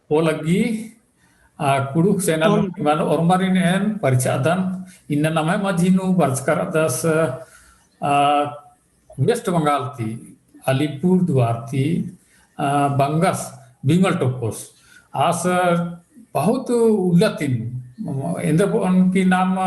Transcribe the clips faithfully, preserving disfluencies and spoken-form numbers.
ओ लग्गी, आ, कुँड़ुख़ channel नू निमन ओर्मारिन एन परिछादन, इन्ना नम्है मझी नू बरचका रअदस, आ, West Bengal ती, अलीपुरद्वार ती, आ, बंगस, बिमल टोप्पोस। आस बहुत उल्ला तिम, एन्देर बओन की नाम,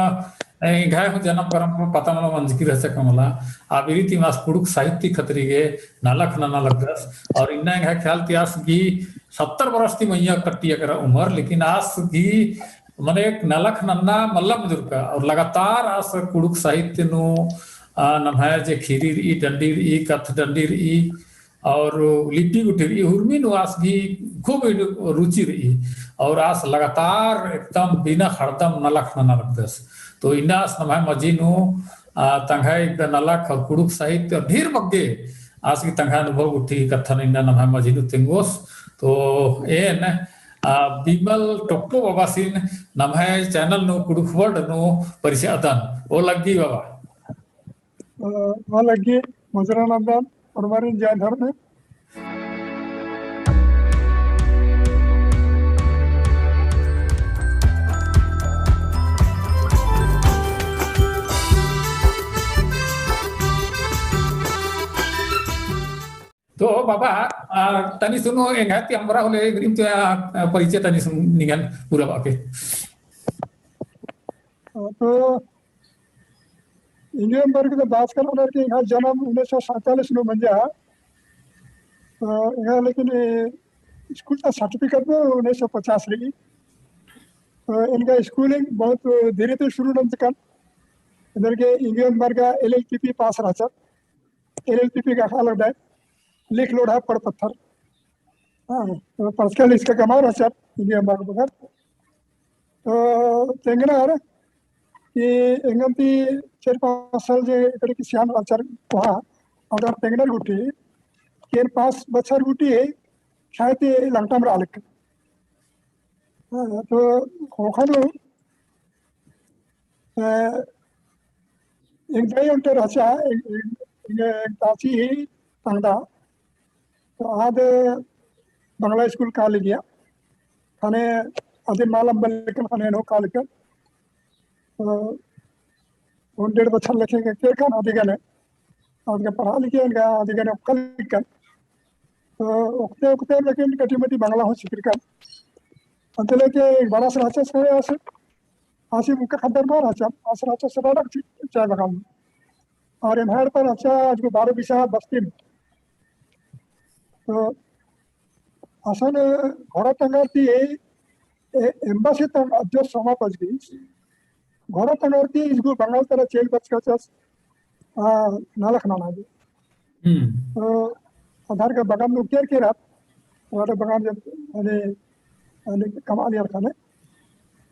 एंग्है हूँ जनम करम पता मला मंजकी रहचा का मला, आ बीरी तिम आस कुँड़ुख़ साहित्य खतरी गे नलख नना लगदस। और इन्ना एंग्है ख्याल ती आस गही सत्तर बरस ती मइय्याँ कट्टिया केरा उमर, लेकिन आस गही मने एक नलख नन्ना मल्ला मुजुरका, और लगातार आस कुँड़ुख़ साहित्य नू, आ, नम्है जे खीरी रई, डंडी रई, कत्थ डंडी रई, और लिपि गुट्ठी रई, हुरमी नू आस गही खूब रुचि रई, और आस लगातार एकदम बिना खड़दम नलख नना लगदस। तो इन्ना आस नम्है मझी नू, आ, तंग्है इबड़ा नलख और कुँड़ुख़ साहित्य और ढेर बग्गे आस गही तंग्है अनुभव गुट्ठी कत्थन इन्ना नम्है मझी नू तेंगोस। तो एन, आ, बिमल टोप्पो बाबासिन नम्है channel नू कुँड़ुख़ World नू परिछादन। ओ लग्गी बाबा। अ, ओ लग्गी, मुजरा नन्दन, ओर्मारिन जय धर्म। तो बाबा, आ, तनी सुनो, एंग्है ती अम्बरा होले, इम तो, आ, परिचय तनी सुन निंगन पूरा बाके। अ, तो इंग्लैंड बरगे तो बाचकन होले कि एंग्है जनम उन्नीस सौ सैंतालीस नू मंजा। तो एंग्है लेकिन, ए, स्कूल ता certificate नू उन्नीस सौ पचास रई। तो एंग्है schooling बहुत धीरे धीरे शुरू नंजकन। एन्देरगे इंग्लैंड बरगा L L P P पास रहचा। L L P P गा ख़ा लगदय, लिख लोढ़ा पढ़ पत्थर। हाँ, तो पढ़चका लिखचका कमआ रहचर, इंग्लैंड बरगा बगर। तो तेंगनर कि एंगन ती चार पाँच साल जे एकड़े की सियान रहचर कोहा, अगर तेंगनर गुट्ठी, केन पाँच बछर गुट्ठी है, शायद ये लंगटम रआ लग। हाँ, तो ख़ोख़ा नू, अ, एक दाई ओन्टे रहचा, एक, एक, एक, एक ताची ही तंगदा। तो आद बंगला स्कूल काली गया। ख़ने अदिन मालम बल्लेकन ख़ने नो कालिकन। तो ओन डेढ़ बछर लेखे के केरकन अदिगने। अदिगने पढ़ा लिखे एनका अदिगने ओक्का लिकन। तो ओक्ते ओक्ते लेकिन कटी मटी बंगला हूँ सिखिरकन। अंते लेके एक बरस रहचा से आस आसी मुक्का ख़द्दर मा रहचा, आस रहचा सबाडक ची-, चाय बगान। और एम्है एड़पा रहचा अजगो बारो बिसा बस्ती में। तो असन घोड़ा टंगार ती ए, ए, embassy तंग अज्जो समा पजगी। घोड़ा टंगार ती इजगो बंगाल तरा चेल बचका चास, आ, नलख नना गे। हम्म। तो आधार का बगान नू केर केरर, आधार बगान जब, माने, माने कमआ लियर ख़ने।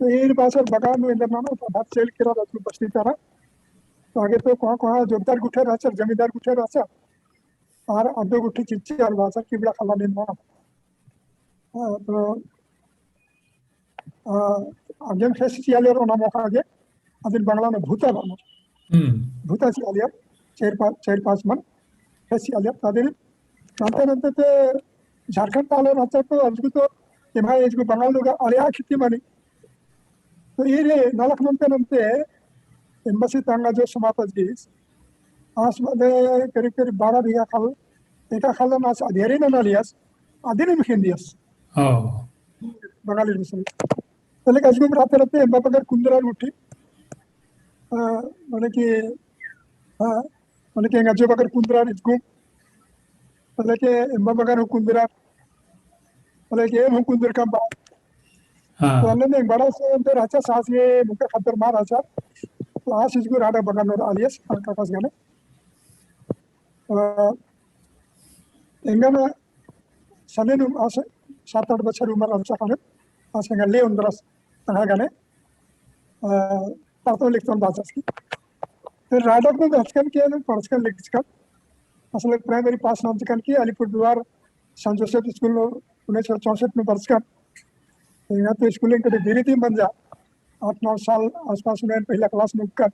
तो ईर बासर बगान नू एन्देर नना, तो आधार चेल केरर अजगो बस्ती तरा। तो आगे तो कोहाँ कोहाँ जोतदार गुट्ठी रहचर, जमींदार गुट्ठी रहचर। आर अड्डो गुट्ठी चिच्चर बासर कि इबड़ा ख़ल्ला नीन नना। हाँ, तो आ, अगेन फेस चिआलियर ओना मोख़ा गे, अदिन बंगला नू भूता बअनर। हम्म। भूता चिआलियर, चार पाँच, चार पाँच मन फेस चिआलियर, तो अदिन नन्ते नन्ते ते झारखंड ता आलर रहचर तो अजगो तो एम्है इजगो बंगाल नू गा अलिया खित्ती मनी। तो ईर नलख नन्ते नन्ते embassy तंग अज्जो समा पजगिस, आस बअदय करीब करीब बारह बीघा ख़ल्ल, एका ख़ल्लन आस अदियरी ननालियस, अदिन एम खेंदियस। हाँ। बंगाली मिशन। तले का अजगुम रहते रहते एम्बा बगर कुन्दरार गुट्ठी। अ, माने कि, हाँ, माने कि एंगा जो बगर कुन्दरार अजगुम। तले के एम्बा बगर हूँ कुन्दरार। तले के एम हूँ कुन्दर कम बा। हाँ। तो अन्ने में बड़ा से अंदर रहचा सास ये मुक्का ख़द्दर मा रहचा। तो आस अजगो राडा बगर नू रआलियस, काकास गने। अ, एंगन सने नू आस सात आठ बछर उमर रहचा ख़ने, आस एंगन ले ओन्दरस तंग्है गने, अ, पढ़तओन लिखतओन बाचस की। फिर राडक नू रहचकन के नू पढ़चकन लिखचकन। आस लगे primary पास नंजकन की अलीपुरद्वार सेंट जोसेफ स्कूल नू उन्नीस सौ चौसठ नू बरचकन। तो एंगा तो स्कूलिंग कटे धीरे धीरे मंजा। आठ नौ साल आसपास में पहला क्लास नू उक्कन।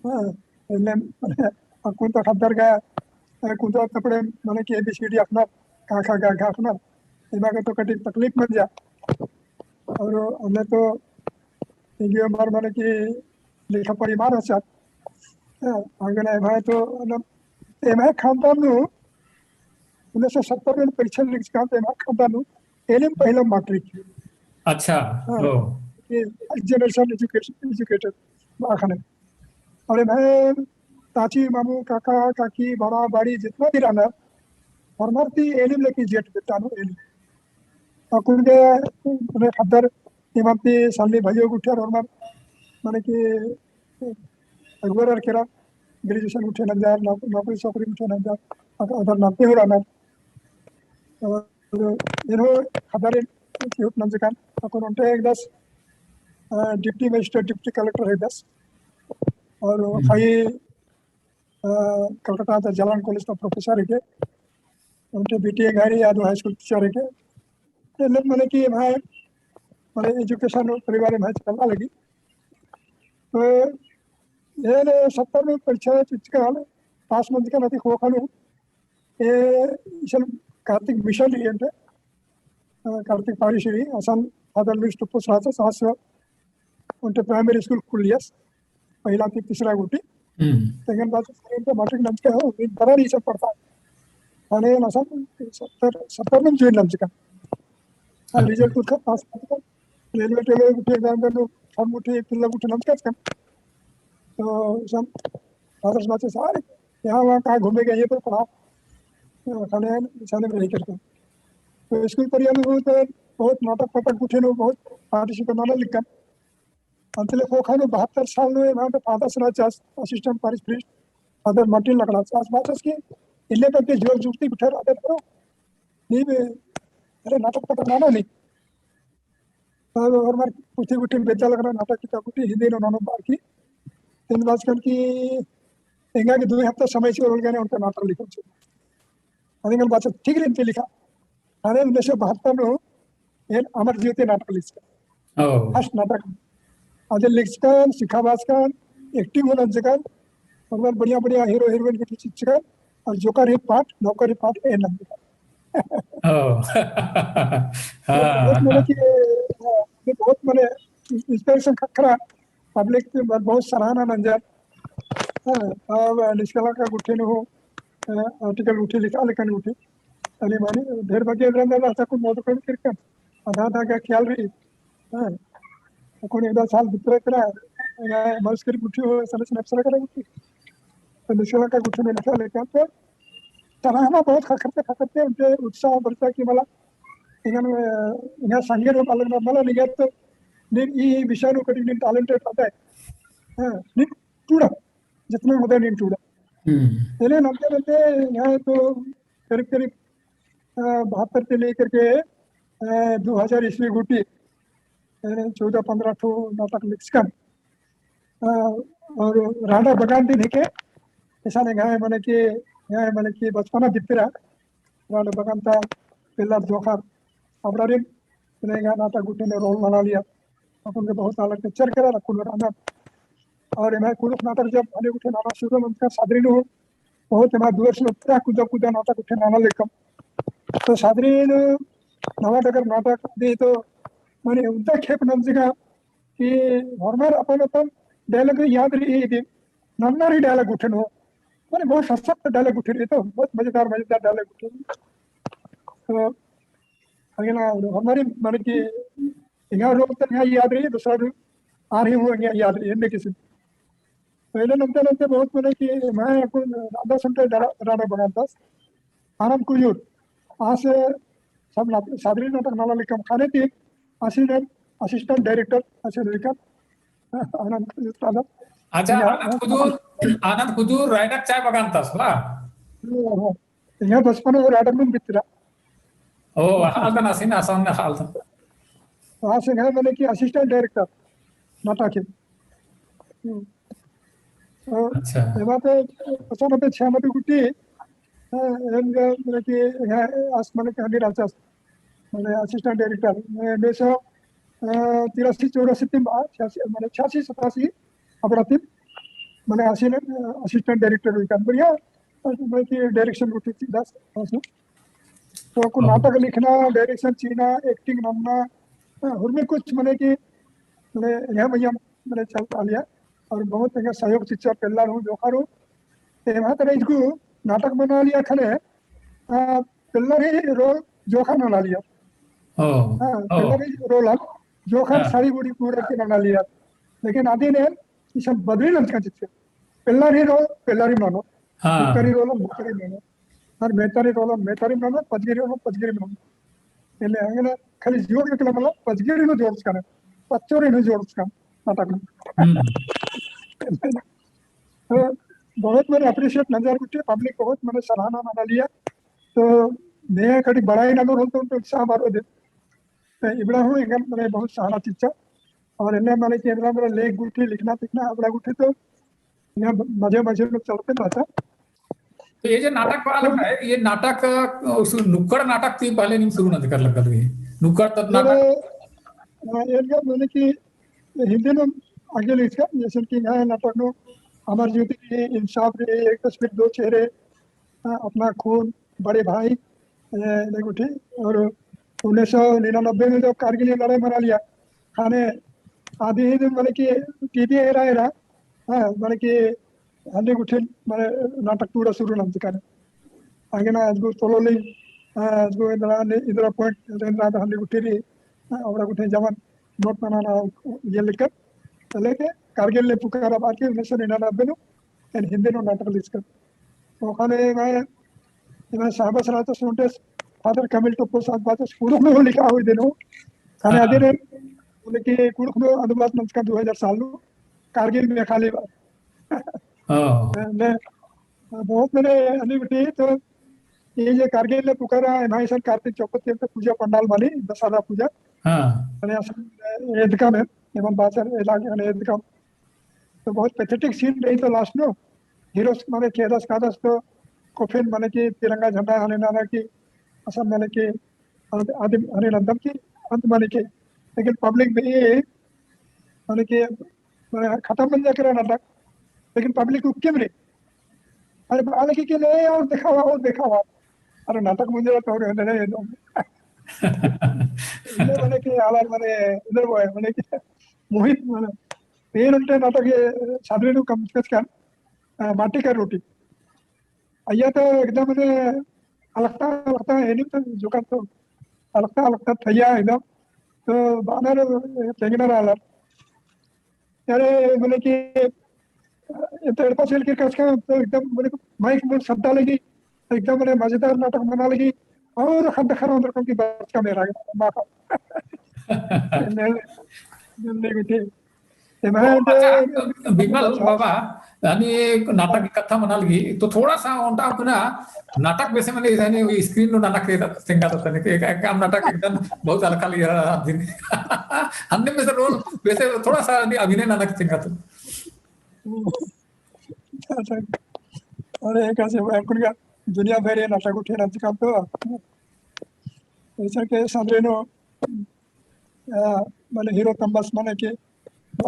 हाँ, पहले माने अक्कुन तो ख़द्दर गा, अ, कुन तो तपड़े माने कि A B C D अख़नर, क ख ग घ अख़नर। एमा के तो कटिक तकलीफ मंजा। और अन्ने तो एंग्यो एम्हर मने कि लिखा पढ़ी मा रहचा। हाँ, आगे ना एम्है तो, मतलब, एम्है खानदान नू, उन्नीस सौ सत्तर में परीक्षा लिखचकन, तो एम्है खानदान नू एलिम पहिला मैट्रिक। अच्छा, हाँ, ओ। ये first generation education, educated अख़ने। और एम्है चाची, मामू, काका, काकी, बड़ा, बड़ी जितना भी रअनर, होरमर ती एलिम लेकिन जेट बेद्दा नू एलिम। अक्कुन गे मने ख़द्दर इमन ती सल्ली भइयो गुट्ठियर होरमर मने कि अगुवर केरा, graduation गुट्ठी नंजर, नौक-, नौकरी सोकरी गुट्ठी नंजर, अद-, अदर नन्ते हूँ रअनर। और एन्ने ख़द्दर चिहुट नंजकन, अक्कुन ओन्टे एकदास, अ, deputy magistrate, deputy collector हेद्दस। और हम्म। ख़ाली, अ, कलकत्ता ता जलान college ता professor हेके। ओन्टे बेटी एंग्है रई, अदु high school teacher हेके। एन्ने मने कि एम्है, मने education परिवार एम्है चला लगी। तो एन सत्तर में परीक्षा चिच्चकन, pass मंजकन अति ख़ोख़ा नू, ए, इसन कार्तिक mission रई एन्ने, अ, कार्तिक parish रई, असन Father Louis Tupous रहचस, आस ओन्टे primary school खुलियस, पहिला ती तीसरा गुट्ठी। हम्म। तेंगन बाद से ओन्टे मैट्रिक नंजका हो, इन बरा रई सब पढ़ता। ख़ने एन असन सत्तर, सत्तर में join नंजका। हाँ, अच्छा। Result उठा, pass कर। Railway टेलवे गुट्ठी exam देनु, form गुट्ठी, तिल्ला गुट्ठी नंजका चिकन। तो सब father बाचस, "सारे, यहाँ वहाँ कहाँ घूमेगा, ये तो पढ़ाओ।" तो ख़ने, ख़ने में रही करके। तो school परिया नू तो बहुत नाटक फाटक गुट्ठी नू बहुत participate नना लक्कन। अन्ते ले ख़ोख़ा नू बहत्तर साल नू एम्है father रहचस, assistant parish priest, Father Martin लकड़ाचस, बाचस कि इल्ले तक के जुवक जुवती गुट्ठियर आदर करो। नीम, अरे, नाटक पटक नना नी। तब होरमर पुथी गुट्ठी बेद्दा लगनर, नाटक किताब गुट्ठी हिन्दी नू ननोम बअर की। तेन बाचकन कि एंगा गे दुई हफ्ता समय चिओ होले गने ओन्टे नाटक लिखो चिओ। अदिन एंगन बाचस ठीक रई, एन्ते लिखा। ख़ने उन्नीस सौ बहत्तर नू एन अमर ज्योति नाटक लिखचकन। ओ। First नाटक। अदिन लिखचकन, सिखाबाचकन, acting हूँ नंजकन, और बढ़िया बढ़िया hero heroine गुट्ठी चिच्चकन, और जोकर ही part, नौकर ही part एन नंजकन। ओ। हाँ। बहुत मने कि, हाँ, बहुत मने inspiration ख़क्खरा, public ती बहुत सराहना नंजर। हाँ, अब निष्कला का गुट्ठी नू हूँ, अ, article गुट्ठी लिखा, लेखन गुट्ठी। अली मानी, ढेर बग्गे एन्दरा एन्दरा रहचा, कुन मोदकन किरकन। आधा आधा का ख्याल रई। हाँ। अक्कुन एकदा साल भितरे केरा, एंगा मस्कर गुट्ठी हूँ, सने सने अफसर केरा गुट्ठी। तो निष्कला का गुट्ठी में लिखा, लेखन तो सराहना बहुत ख़क्खरते ख़क्खरते ओन्टे उत्साह बढ़चा कि मला, एंगन, अ, एंगा संगे नू अलग ना मला, निंगा तो, नीन ई विषय नू कटिक नीन talented रहचा। हाँ, नीन टूड़ा, जितना होता है नीन टूड़ा। हम्म। एन्ने नन्ते नन्ते एंगा तो करीब करीब, अ, बहत्तर से लेकर के, अ, दो हज़ार ईस्वी गुट्ठी, अ, चौदह पन्द्रह ठो नाटक लिखचकन। अ, और रांडा बगान दिन हेके, इसन एंग्है मने कि, एंग्है मने कि बचपना बित्तिरा, रांडा बगान ता पेल्लर जोंख़र, अबड़ारिन, एंग्है नाटक गुट्ठी नू role नना लिया। अक्कुन गे बहुत आलर capture केरा, अक्कुन रअनर। और एम्है कुँड़ुख़ नाटक जब भले गुट्ठी नना शुरू नंजका सादरी नू, बहुत एम्है दुअर से उत्तरा कुदा कुदा नाटक गुट्ठी नना लक्कम। तो सादरी नू नवा डगर नाटक दी तो मने उद्दा खेप नंजका कि होरमर अपन अपन dialogue याद रई, इदी नन्ना रई dialogue गुट्ठिन हूँ। मने बहुत सशक्त dialogue गुट्ठी रई, तो बहुत मजेदार मजेदार dialogue गुट्ठी। तो अगेना होरमर मने कि एंगा role तो एंगा याद रई, दूसरा भी आर ही हूँ एंगा याद रई, एन्ने किसिम। पहले नन्ते नन्ते बहुत मने कि एम्है अक्कुन रांडा सुन्टे रांडा बगान तस। आनंद कुजूर, आस सब नाट-, सादरी नाटक नना लक्कम ख़ने ती, आसिन assistant director आसिन लक्कम, आनंद कुजूर ताला। अच्छा, एंगा, आनंद कुजूर, आनंद कुजूर रायडक चाय बगान तस, बा? हाँ, हाँ। एंगा बचपन में रायडक नू बित्तिरा। ओ, हाल तन आसिन, आसान ना हाल तन। आस एंगा मने कि assistant director नाटक के। हम्म। अ, अच्छा। एमा ते पचानबे छियानबे गुट्ठी, अ, एम ग-, मने कि, अ, आस मने कि हनी रहचस, मने assistant director, मने उन्नीस सौ, अ, तिरासी चौरासी ती बा, छियासी, मने छियासी सतासी अबड़ा ती, मने आसिन, अ, assistant director हुई कान बढ़िया, अ, मने कि direction गुट्ठी चिअदस, आस। तो अक्कुन हाँ। नाटक लिखना, direction चिअना, acting नन्ना, हाँ, हुरमी कुछ मने कि, मने, एंग्है मइय्याँ, मने, चल आलिया, और बहुत एंगा सहयोग चिच्चा पेल्लर हूँ, जोंख़र हूँ। ते एम्है तरा इजगु नाटक मना लिया ख़ने, आ, पेल्लर ही role जोंख़र नना लिया। ओ, हाँ, ओ। पेल्लर ही role हम, जोंख़र हाँ। साड़ी गुड़ी पूरा के नना लिया। लेकिन अदिन एन, इसन बदली नंजकन चिच्चा। पेल्लर ही role, पेल्लर ही मनो। हाँ। मुक्कर ही role, मुक्कर ही मनो। और मेतर ही role, मेतर ही मनो, पचगिरी role, पचगिरी मनो। एन्ने अंगना खाली जोंख़ एकला मतलब पचगिरी नू जोड़चकन, पच्चोरी नू जोड़चकन, नाटक नू। हम्म। तो बहुत मने appreciate नंजर गुट्ठी, public बहुत मने सराहना नना लिया। तो ने कड़ी बड़ाई ननोर होले तो उत्साह बारो दे। तो इबड़ा हूँ एंगन मने बहुत सराहना चिच्चा। और एन्ने मने कि एबड़ा मने लेख गुट्ठी, लिखना तिखना, अबड़ा गुट्ठी तो यहाँ मजे मजे में चलते रहता। तो ये जो नाटक वाला है, ये नाटक, अ, उस नुक्कड़ नाटक ती पहले नीम शुरू नंजकर लगल रई। नुक्कड़ तब नाटक। अ, एनका मने कि हिंदी नू आगे लिखा, जैसे कि नया नाटक नू अमर ज्योति रई, इंसाफ रई, एक तस्वीर दो चेहरे, अ, अपना खून, बड़े भाई, ए, एन्ने गुट्ठी, और उन्नीस सौ निन्यानबे में जो कारगिल लड़ाई मना लिया, ख़ने आदि ही दिन मने कि TV एरा एरा, हाँ, मने कि हन्ने गुट्ठी मने नाटक टूड़ा शुरू नंजकन। आगे ना अजगो तोलोलिंग, हाँ, अजगो इन्द्रा ने, इन्द्रा point, इन्द्रा हन्ने गुट्ठी रई, हाँ, अबड़ा गुट्ठी जमन note मना ना ये लेकर, चले के कारगिल ले पुकारा बाकी उन्नीस सौ निन्यानबे नू, एन हिंदी नू नाटक लिखचकन। तो ख़ने एंग्है, एंग्है साहबस रहचस ओन्टे, फादर कमिल टोप्पो साहब बाचस, कुँड़ुख़ नू लिखा हुई दिनो। ख़ने हाँ। अदिन, बोले कि कुँड़ुख़ नू अनुवाद नंजकन दो हज़ार साल नू, कारगिल में खाली बात। हाँ। ने, ने, बहुत मने अन्ने गुट्ठी तो, ये जे कारगिल ले पुकारा, एम्है इसन कार्तिक चौपत के तो पूजा पंडाल मनी, दशहरा पूजा। हाँ। मने असन, एदका में, एमन बाचर, एलागे, मने एदका में। तो बहुत pathetic scene रई तो last नू, heroes मने खेदस कादस तो coffin मने कि तिरंगा झंडा हने नना कि असन मने कि अंत, आदि हने नन्दम कि अंत मने कि, लेकिन public में ये मने कि, मने खतम मंजा केरा नाटक, लेकिन public उक्किम रई। अरे बालकी के लिए और दिखावा, और दिखावा। अरे नाटक मंजा तो और हने एकदम। ये मने कि आलर मने, इधर वो है, मने कि मोहित मने एन ओन्टे नाटक ये सादरी नू कमचकन, अ, माटी का रोटी। अइय्या तो एकदम मने अलकता, अलकता, एनिम तो जोकर तो अलकता, अलकता ठैया एकदम। तो बानर तेंगनर आलर। अरे, मने कि, अ, ये तो एड़पा सेल के कचका, तो एकदम मने माइक में शब्दा लगी, एकदम मने मजेदार नाटक मना लगी। और ख़द्द ख़र्रा ओन्द्रकम की बरचका मेरा माखा। ने, ने गुट्ठी। एम्है तो अच्छा, बिमल बाबा, यानी नाटक की कत्था मना लगी, तो थोड़ा सा ओन्टा अपना नाटक बेसे मने यानी screen नू नाटक के तेंगा तो तने के, एक, एक नाटक एकदम बहुत अलग अलग यार दिन। हन्ने बेसे role बेसे थोड़ा सा यानी अभिनय नाटक तेंगा तो। अरे, कैसे अक्कुन का दुनिया भर ये नाटक उठे रहते काम तो। ऐसा के सामने नो, अ, मने hero तम्बस मने के, अ,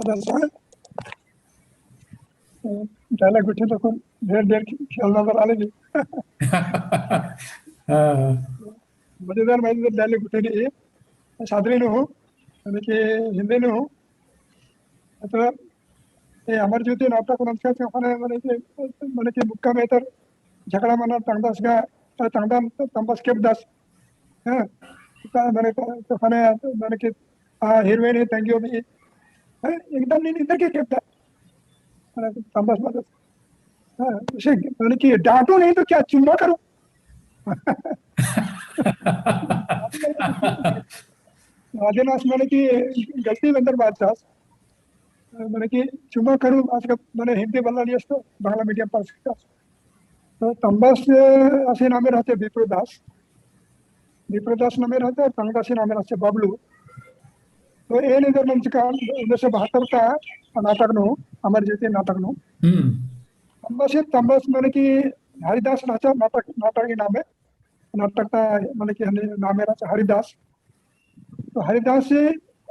dialogue उठे तो कुन ढेर ढेर खेलना पर आले जी। हाँ। मजेदार, मजेदार dialogue उठे रई, सादरी नू हूँ, मने कि हिंदी नू हूँ। मतलब, ये अमर ज्योति नाटक नंजका से ओखने, मने कि, मने कि मुक्का मेतर झगड़ा मना तंगदस गा, तंगदन तंबस केबदस। हाँ, मने, तो ओखने, मने कि, आ, heroine ही तंगियो भी, हाँ, एकदम नीन इधर के केबदस। मने तंबस बदस। हाँ, उसे, मने कि डांटो नहीं तो क्या चुम्मा करूं? आगे ना, मने कि गलती बंदर बात था। मने कि चुम्मा करूं, आज का मने हिंदी बल्ला लियस तो बांग्ला medium पास का। तो तंबस आसी नामे रहचे विप्र दास। विप्र दास नामे रहचे और तंगदस आसी नामे रहचे बबलू। तो एन इधर नंजका उन्नीस सौ बहत्तर का नाटक नू, अमर ज्योति नाटक नू। हम्म। तंबस, तंबस मने कि हरिदास रहचा नाटक, नाटक ही नामे। नाटक ता मने कि हने नामे रहचा हरिदास। तो हरिदास ही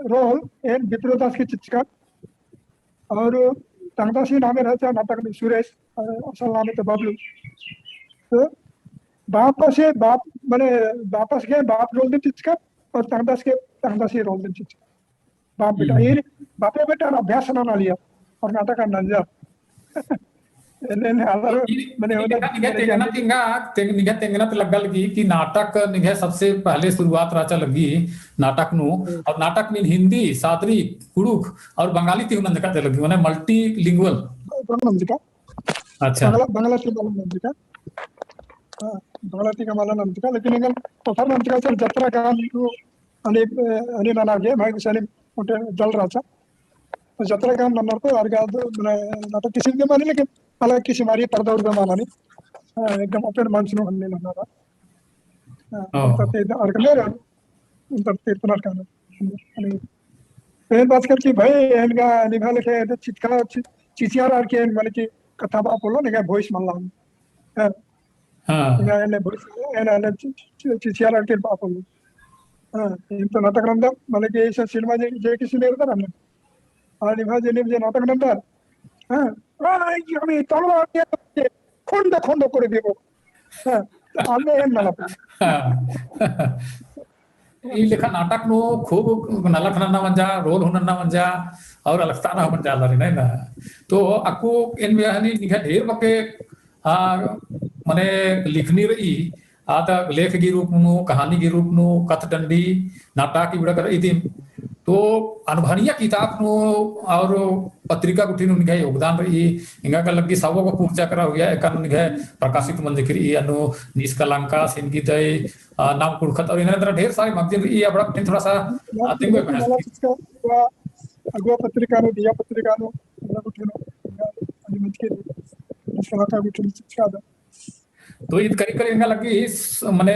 role एन विप्र दास के चिच्चका। और तंगदस ही नामे रहचा नाटक में सुरेश, और असल नामे तो बबलू। तो बापस ये बाप, माने बापस के बाप रोल दिम चिचका और तंगदस के तंगदस ये रोल दिम चिचका। बाप बेटा, हम्म। ये बापे बेटा अभ्यास नना लिया और नाटक नंजा। एन्ने, एन्ने आधार, ई, माने ई होना, निंग्है माने तेंगना जाने तिंगा, तेंग-, निंग्है तेंगना ती लग्गा लगी कि नाटक निंग्है सबसे पहले शुरुआत रहचा लगी नाटक नू, हम्म। और नाटक नीन हिंदी, सादरी, कुड़ुख और बंगाली ती हूँ नंजका ते लगी, माने multilingual। दोनों नंजका। अच्छा। बंगला, बंगला ती मल्ला नंजका। हाँ, बंगला ती का मल्ला नंजका, लेकिन एंगन पत्थर नंजका चल जतरा गान तो अने, अने नना गे, भाई गुसानी उठे दल रहचा। तो जतरा गान नन्नर तो आर गा तो, माने, नाटक किसिम के मानी, लेकिन अलग किसिम आर ये पर्दा उर्दा मनानी। हाँ, एकदम open मंच नू हन्ने नन्ना रहा। हाँ, हाँ। उन्तर ते आर का ले रहा, उन्तर ते इतना गाना। अने, फिर बात कर कि भाई, एन गा निभा लेखे, तो चिचका, चि-, चिचियार आर के, माने कि कत्था बआ पोल्लो, निंग्है voice मल्ला। हाँ। हाँ। एंगा एन्ने भुरी, एन्ने, एन्ने चि-, चि-, चिचियार आर के बआ पोल्लो। हाँ, एन तो नाटक नंदम, माने कि ऐसा सिनेमा जे, जे किसी मेरे तरह ने। और निभा जे, निभा जे नाटक नंदर। हाँ, आ, ये हमें तलवार के खंड खंड कर देबो। हाँ, हमें एन नना पोल्लो। हाँ। ई लेखा नाटक नू खूब नलख नन्ना मंजा, role हूँ नन्ना मंजा, और अलखताना हूँ मंजा आलारिन, है ना? तो अक्कु एन बेहनी निंग्है ढेर बग्गे, आ, मने लिखनी रई, आ, त लेख गी रूप नू, कहानी गी रूप नू, कत्थ डंडी, नाटक इबड़ा कर इदिम। तो अनभनिया किताब नू और पत्रिका गुट्ठी नू निंग्है योगदान रई, एंगा का लग्गी सवो को पूर्चा करा हुआ, एका नू निंग्है प्रकाशित मंजकी रई, अनु निष्कलंका, सिनगी दई, आ, नाम कुँड़ुख़त और इन्ना तरह ढेर सारी magazine रई, अबड़ा गुट्ठिन थोड़ा सा, आ, तेंगोय बहस। अगुवा पत्रिका नू, दिया पत्रिका नू, अबड़ा गुट्ठिन, अनु मंजकी रई, निष्कलंका गुट्ठिन चिचका दा। तो ईद करी करी एंगा लग्गी, मने,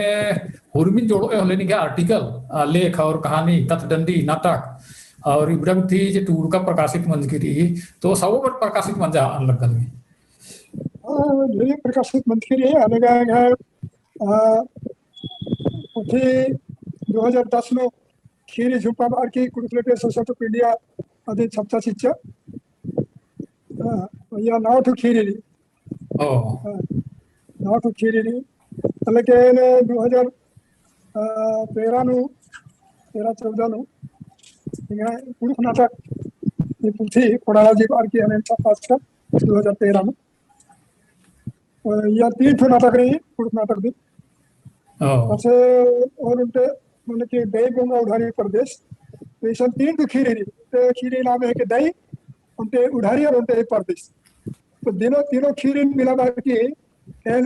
हुरमिन जोड़ो ए होले निंग्है article, आ, लेख और कहानी, कत्थ डंडी, नाटक, और इबड़ा गुट्ठी जे टूड़का प्रकाशित मंजकी रई, तो सवो बट प्रकाशित मंजा अन लग्गा लगी। हाँ, ढेर प्रकाशित मंजकी रई, अने गा, गा, आ, उठी दो हजार दस नू खीरी झुम्पा बअर की कुँड़ुख़ Literature Society of India अदिन छपचा चिच्चा। हाँ, या नौ ठो खीरी रई। ओ। हाँ, नौ ठो खीरी रई। लेकिन दो हजार, आ, तेरह नू, तेरह चौदह नू, एंगा कुँड़ुख़ नाटक, ये पुथी, कोड़ाला जी बअर की अने छपचा चिच्चा, दो हजार तेरह नू। अ, या तीन ठो नाटक रई, कुँड़ुख़ नाटक दिम। ओ। अच्छा, और ओन्टे, मने कि दई बोंगा उढ़ारी परदेस। तो इसन तीन ठो खीरी रई। तो खीरी नाम है कि दई, ओन्टे उढ़ारी और ओन्टे परदेस। तो दिनो, तीनों खीरी मिला बअर की, एन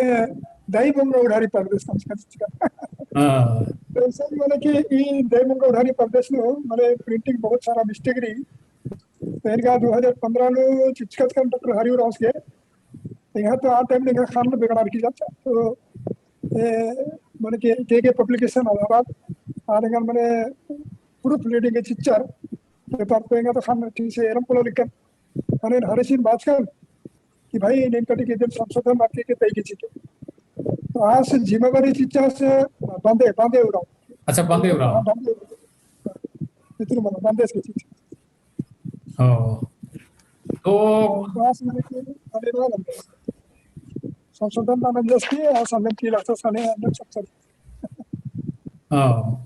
दई बोंगा उढ़ारी परदेस नाम चिचका। हाँ। तो इसन मने कि ई दई बोंगा उढ़ारी परदेस नू, मने printing बहुत सारा mistake रई। तो एन गा दो हजार पन्द्रह नू चिचकत कन डॉक्टर हरिउराँवस गे, एंगा तो आ time एंगा ख़न्न बेगड़ा रखी जाचा। तो, ए, मने के, के, के publication इलाहाबाद, आ एंगा मने proof reading के चिच्चर, paper तो एंगा तो ख़न्न ठीक से एरम पोल्लो लिक्कन। मने हरेसिन बाचकन कि भाई, नीन कटी के दिन संशोधन बात के, के तई के चिके। तो आस जिम्मेवारी चिच्चा से बंदे, बंदे उराँव। अच्छा, बंदे उराँव। हाँ, बंदे उराँव। इतनी मने बंदे से चिच्चा। हाँ। तो तो आस मने कि अरे ना लगे। संशोधन ना मंजस की, आस हमें की लगता सने अंदर सब चल। हाँ।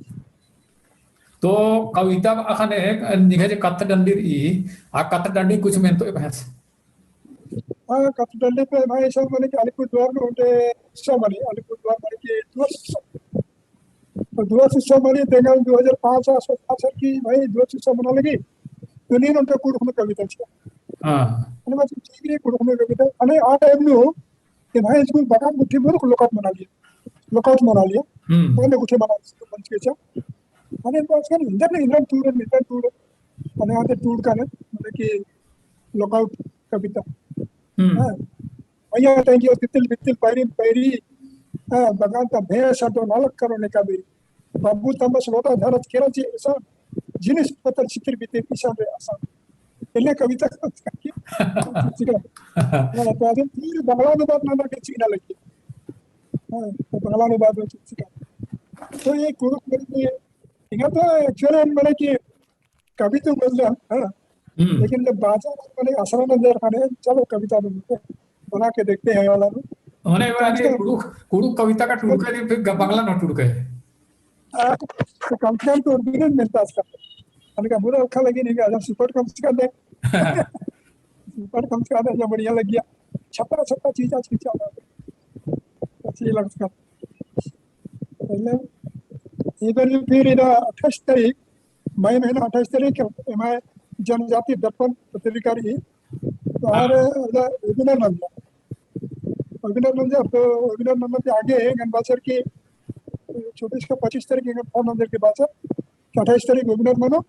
तो कविता अख़ने निंग्है जे कत्थ डंडी रई, आ कत्थ डंडी कुछ मेनतो ए बहस। हाँ, कत्थ डंडी पे भाई सब मने कि अलीपुरदुआर नू ओन्टे उत्सव मनी, अलीपुरदुआर मने कि दुआ उत्सव। तो दुआ उत्सव मनी तेंगा दो हजार पाँच आ, सो पाँच की भाई दुआ उत्सव मना लगी। तो नीन ओन्टे कुँड़ुख़ नू कविता चिआ। हाँ। अने मतलब ठीक है, कुँड़ुख़ नू कविता। अने आ time नू कि भाई स्कूल बगान गुट्ठी मुरुख लोकाउत मना लिया। लोकाउत मना लिया। हम्म। पहले गुट्ठी मना लिया, मंच के चा। अने बाचकन इंदर ने इंदर टूड़, इंदर टूड़। अने आते टूड़ का ने, मतलब कि लोकाउत कविता। हम्म। हाँ। भैया तेंगी तितिल बितिल पैरी पैरी, हाँ, बगान ता भेस अड्डो नालक करो ने कबीर। बाबू तमस लोटा धरत केरा जी ऐसा, जिनिस पत्तर चितिर बितिर इसान रे आसान। एन्ने कविता, हाँ, तो अदिन पूरी बंगला अनुवाद नना के चिअना लगी। हाँ, तो बंगला अनुवाद में चिच्चका। तो ये कुँड़ुख़ मने कि, इहाँ तो actually मने कि कविता मंजा, हाँ। हम्म। लेकिन जब बाचा मने असरा नंजर ख़ने, चलो कविता बना के देखते हैं वाला नू। मने, मने कुँड़ुख़, कुँड़ुख़ कविता का टूड़का दे, फिर ग-, बंगला नू टूड़का है। आ, तो कम से कम तो उर्दू में मिलता इसका। हमने कहा, बुरा अच्छा लगे नहीं, अगर सुपट कम से कम दे। सुपट कम से कम दे, जो बढ़िया लग गया। छपरा, छपरा चीज आज पीछे आ रहा है। अच्छी लग इसका। पहले इधर भी फिर इधर अट्ठाईस तारीख, मई महीना अट्ठाईस तारीख, एमा जनजाति दर्पण पत्रिका रही। तो हर, हाँ। इधर webinar नंजा। Webinar नंजा, तो webinar नंजा के आगे एंगन बाचर की चौबीस का पच्चीस तारीख एंगन फोन नंजर के बाचर, कि अट्ठाईस तारीख webinar मनो,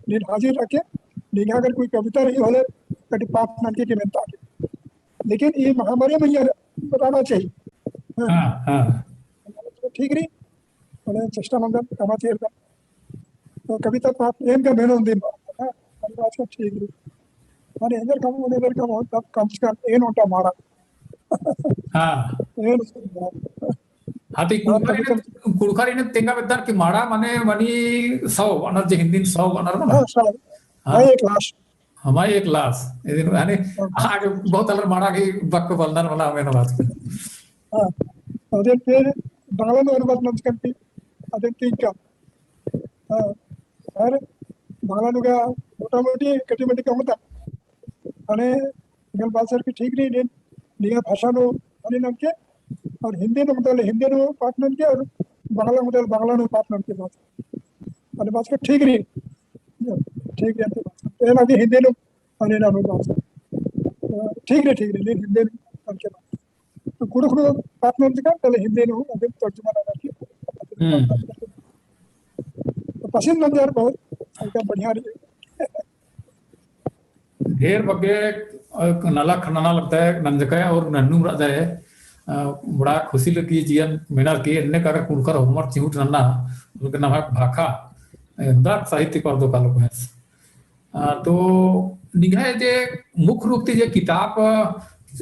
नीन हाजिर रखे, नीन अगर कोई कविता रही होले, कटी पाठ ननके के मेनता के। लेकिन ये महामारी में ये रहना चाहिए। हाँ। हाँ, हाँ। तो ठीक रही, मैंने चेष्टा नंजन, कमा चेर का। तो कविता पाठ एम का मेनोन दिन, हाँ, आज का ठीक रही। माने एंजर कम, एंजर कम, तब कम से कम एन ओटा माड़ा। हाँ। एन ओटा माड़ा। हाँ, तो हाँ, कुँड़ुख़र कभी इन्ने, कभी कुँड़ुख़र इन्ने तेंगा बेद्दर कि माड़ा मने मनी सौ, अनर जे हिंदीन सौ, अनर मना। हाँ, सौ। हाँ। हाँ, एक लाख। हमारे एक लाख। इदिन, यानी, हाँ। आगे बहुत अलग माड़ा की बक बलदन वाला हमें ना बात। हाँ। अदिन फिर बंगला नू अनुवाद नंजकन ती, अदिन तीन का। हाँ। और बंगला नू का मोटा मोटी कटी मटी का होता। अने एंगन बाचर की ठीक रई, नीन निंग्है भाषा नू मनी ननके, और हिंदी नू मतलब हिंदी नू पाठ ननके, और बंगला मतलब बंगला नू पाठ ननके बाचर। अने बाचर ठीक रई, ठीक रई, तो एन अभी हिंदी नू मनी ननोन बाचर। ठीक रई, ठीक रई, नीन हिंदी नू ननके बाचर। तो कुँड़ुख़ नू पाठ नंजकन, पहले हिंदी नू अभी तर्जुमा ननके। हम्म। तो पसंद नंजर बहुत, एकदम बढ़िया रई। ढेर बग्गे, अ, नलख नना लगदय, नंजकय और नन्नुम रअदय, अ, बड़ा खुशी लगी जियन मेनर की, एन्ने काकर कुँड़ुख़र होरमर चिहुट नन्ना, बल्कि नम्है भाखा, अ, एन्देर साहित्य परदो कालो कोहेस। अ, तो निंग्है जे मुख्य रूप ती जे किताब,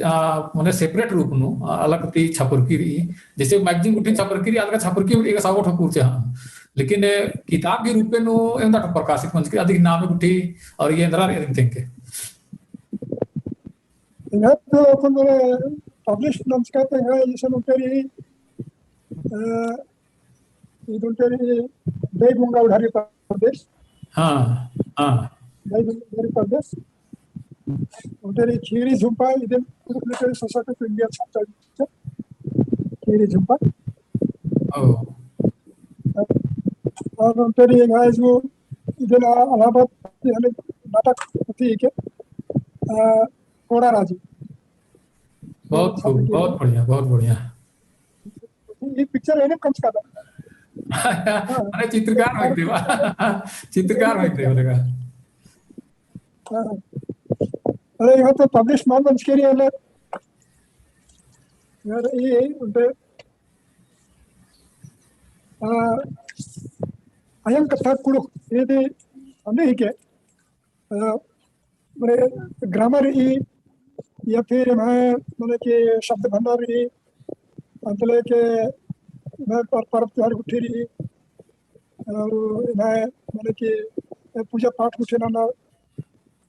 अ, मने separate रूप नू, अ, अलग ती छपरकी रई, जैसे magazine गुट्ठी छपरकी रई, अलग छपरकी रई, एक सागो ठकुर चे हाँ। लेकिन, ए, किताब के रूपे नू एन्देर प्रकाशित मंजकी, अदिक नामे गुट्ठी और ये एन्देर एरिन तेंगके। इन्हें तो अपन मने publish नंजका तो है, जैसे नोकरी, अ, इद ओन्टे रई दई गुंगा उढ़ारी परदेस। हाँ, हाँ। दई गुंगा उढ़ारी परदेस। ओन्टे रई खीरी झुम्पा, इदिन कुँड़ुख़ literary society of India chapter, खीरी झुम्पा। ओ। और ओन्टे रई एंग्है जो इदिन इलाहाबाद यानी नाटक होती है के, अ, कोड़ा राजी। बहुत खूब, बहुत बढ़िया, बहुत बढ़िया। ये picture है ना कम से कम। अरे चित्रकार होइते बा। चित्रकार होइते बा लगा। हाँ। अरे यहाँ तो publish मान मंजकी रई है ना। यार ये उनके, आ, अयंग कत्था कुँड़ुख़, ये दे हमने ही के, आ, मने grammar रई या फिर एम्है मने कि शब्द भंडार रई, मतलब कि एम्है पर-, परब त्योहार गुट्ठी रई, और एम्है मने कि पूजा पाठ गुट्ठी नना,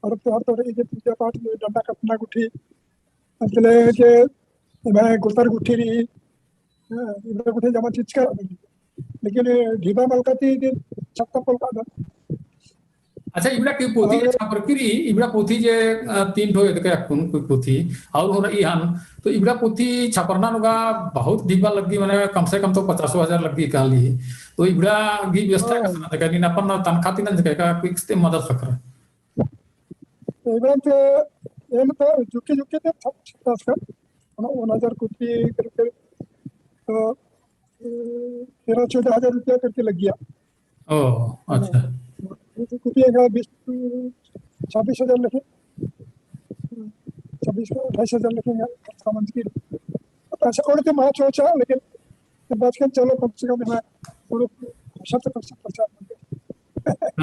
परब त्योहार तो रई जे पूजा पाठ में डंडा कट्टना गुट्ठी, मतलब कि एम्है गोतर गुट्ठी रई, हाँ, इबड़ा गुट्ठी जमा चिच्चका रई। लेकिन ढिबा मलका ती के छत्ता पोलका दा। अच्छा, इबड़ा की पोथी जे और छपरकी रई, इबड़ा पोथी जे, अ, तीन ठो एदके अक्कुन कोई पोथी, और हो रई हन, तो इबड़ा पोथी छपरना नू गा बहुत ढिबा लग्गी, मने कम से कम तो पचासो हजार लग्गी काली। तो इबड़ा गही व्यवस्था हाँ। कसन नंजका, नीन अपन तनखा ती नंजका का कोई किस्ते मदद ख़क्खरा? एबड़ा तो, एन तो जुक्के जुक्के ते छप-, छपता इसका। ओन हजार कुटी करके, तो, अ, तेरह चौदह हजार रुपया करके लग गया। ओ, अच्छा। हाँ। ये तो कुटी एक बीस, छब्बीस हजार लेखे। छब्बीस, अट्ठाईस हजार लेखे खर्चा मंजकी। अच्छा, और तो माच हो चा, लेकिन तो बचकन चलो कम से कम है, और शब्द पर शब्द प्रचार मंजकी।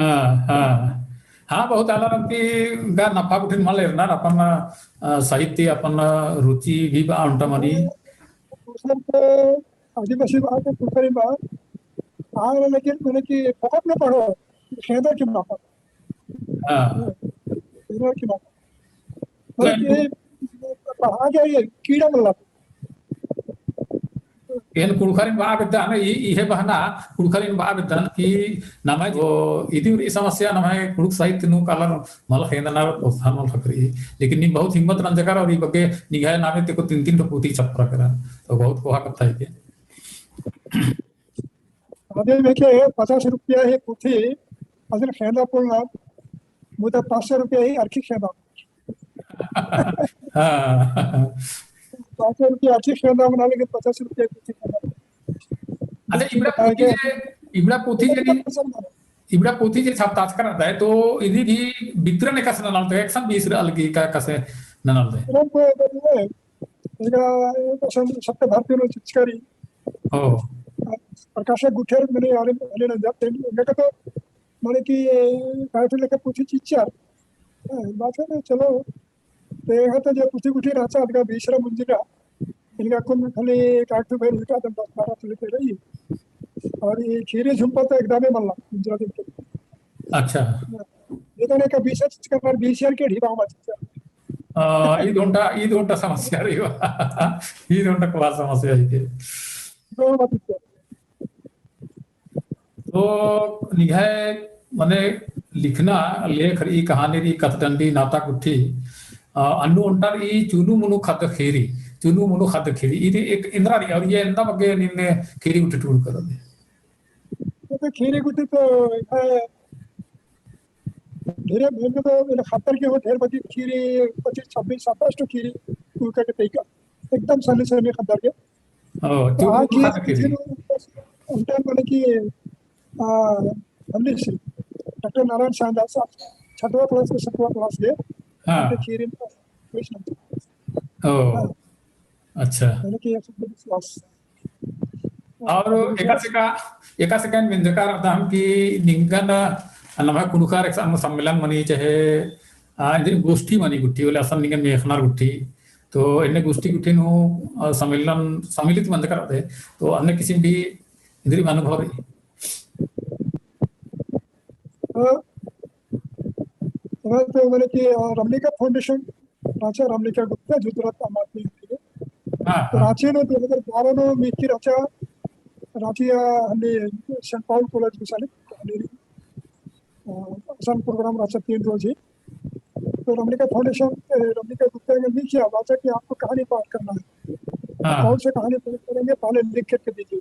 हाँ, हाँ। हाँ, बहुत आलर अमके गा नफा गुट्ठिन मल एरनर, अपन, अ, साहित्य, अपन रुचि भी बा ओन्टा मनी। दूसर तो आदिवासी बा, तो कुड़करी बा, आर लेकिन मने कि फोकट में पढ़ो, खेदर की मापा। हाँ। खेदर की मापा। मने कि पढ़ा गया ये कीड़ा मल्ला। एन कुँड़ुख़ारिन बआ बेद्दन, ई, इहे बहाना कुँड़ुख़ारिन बआ बेद्दन कि नम्है तो इदी उरी समस्या नम्है कुँड़ुख़ साहित्य नू कालर मल ख़ेंदनर, प्रोत्साहन मल ख़क्खरई। लेकिन नीम बहुत हिम्मत नंजकर और ई बग्गे निंग्है नामे ती एको तीन तीन ठो पुथी छपरआ केरा। तो बहुत कोहा कत्था हिके। अदिन एके पचास रुपया ही पुथी, अदिन ख़ेंदा पोल्लनर, मुदा पाँच सौ रुपया ही अरखी ख़ेंदा। हाँ। पाँच सौ रुपया अरखी ख़ेंदा मना, लेकिन पचास रुपया पुथी ख़ेंदा। अच्छा, इबड़ा पुथी जे, इबड़ा पुथी जे, इबड़ा पुथी जे छपताचकर अदय, तो इदी भी बितरन एकासे ननालदय, एकसन बीस अलगी का, एकासे ननालदय। इबड़ा को, इबड़ा, इबड़ा, सत्य भारती नू चिचकारी। ओ। प्रकाश गुट्ठियार मने आले, आले ना जाते, एंगा तो मने कि, काहे लेके पुथी चिच्चर। हाँ, बात है ना, चलो। तो एंगा तो जे पुथी गुट्ठी रहचा, अदगा बीसरा मंजिला। एंगा कुन खाली काठू भेर उठा दम दस बारह ठो लेके रई। और ये खीरी झुम्पा तो एकदम ही मल्ला, मंजिला दिन के। अच्छा। ये तो नहीं का बीस चिचकर, बीस यार के ढिबा हुआ चिचकर। आ, ईद ओन्टा, ईद ओन्टा समस्या रई बा। ईद ओन्टा कोहा समस्या हिके। तो निंग्है मने लिखना, लेख रई, कहानी रई, कत्थडंडी, नाता गुट्ठी, आ, अन्नु ओन्टा रई चुनु मुनु ख़द्द खीरी, चुनु मुनु ख़द्द खीरी। इदी एक एन्दरा रई और ये एन्दा बग्गे नीन खीरी गुट्ठी टूड़कर अदय। तो खीरी गुट्ठी तो, आ, ढेरे भेंट तो इन्ना ख़द्दर के हो, ढेर बग्गे खीरी, पच्चीस, छब्बीस, सत्ताईस ठो खीरी, उनका के तरीका, एकदम सन्नी सन्नी ख़द्दर के। ओ, तो चुनु आ मुनु खीरी ख़द्द खीरी। खीरी, उनका मने कि, आ, हमने से, डॉक्टर नारायण साहनी साहब, छठवा class के, सतवा class के, हाँ। उनके खीरी में, ओ, हाँ। अच्छा। मने कि एक सौ बीस class। और एकासे का, एकासे का मेंजका रअदम कि निंगन नम्है कुँड़ुख़र एकसन सम्मेलन मनी चाहे, आ, इन्द्रिम गोष्ठी मनी गुट्ठी, होले असन निंगन मेख़नर गुट्ठी। तो एन्ने गोष्ठी गुट्ठी नू, आ, सम्मेलन, सम्मिलित मंजकर रअदय। तो अन्ने किसिम भी इन्द्रिम अनुभव रई। हाँ। तो मने कि, आ, रमणिका Foundation रहचा, रमणिका गुप्ता, जुद्दुरात आम आदमी के। हाँ, तो हाँ। राँची नू दो हजार बारह नू मीकी रहचा, राँची, आ, हनी Saint Paul College गुसन, हनी, आ, असन program रहचा तीन रोज ही। तो रमणिका Foundation, ए, रमणिका गुप्ता ने मीकिया बाचा कि आपको कहानी पाठ करना है। हाँ। कौन सा कहानी पाठ करेंगे, पहले लिख करके दीजिए।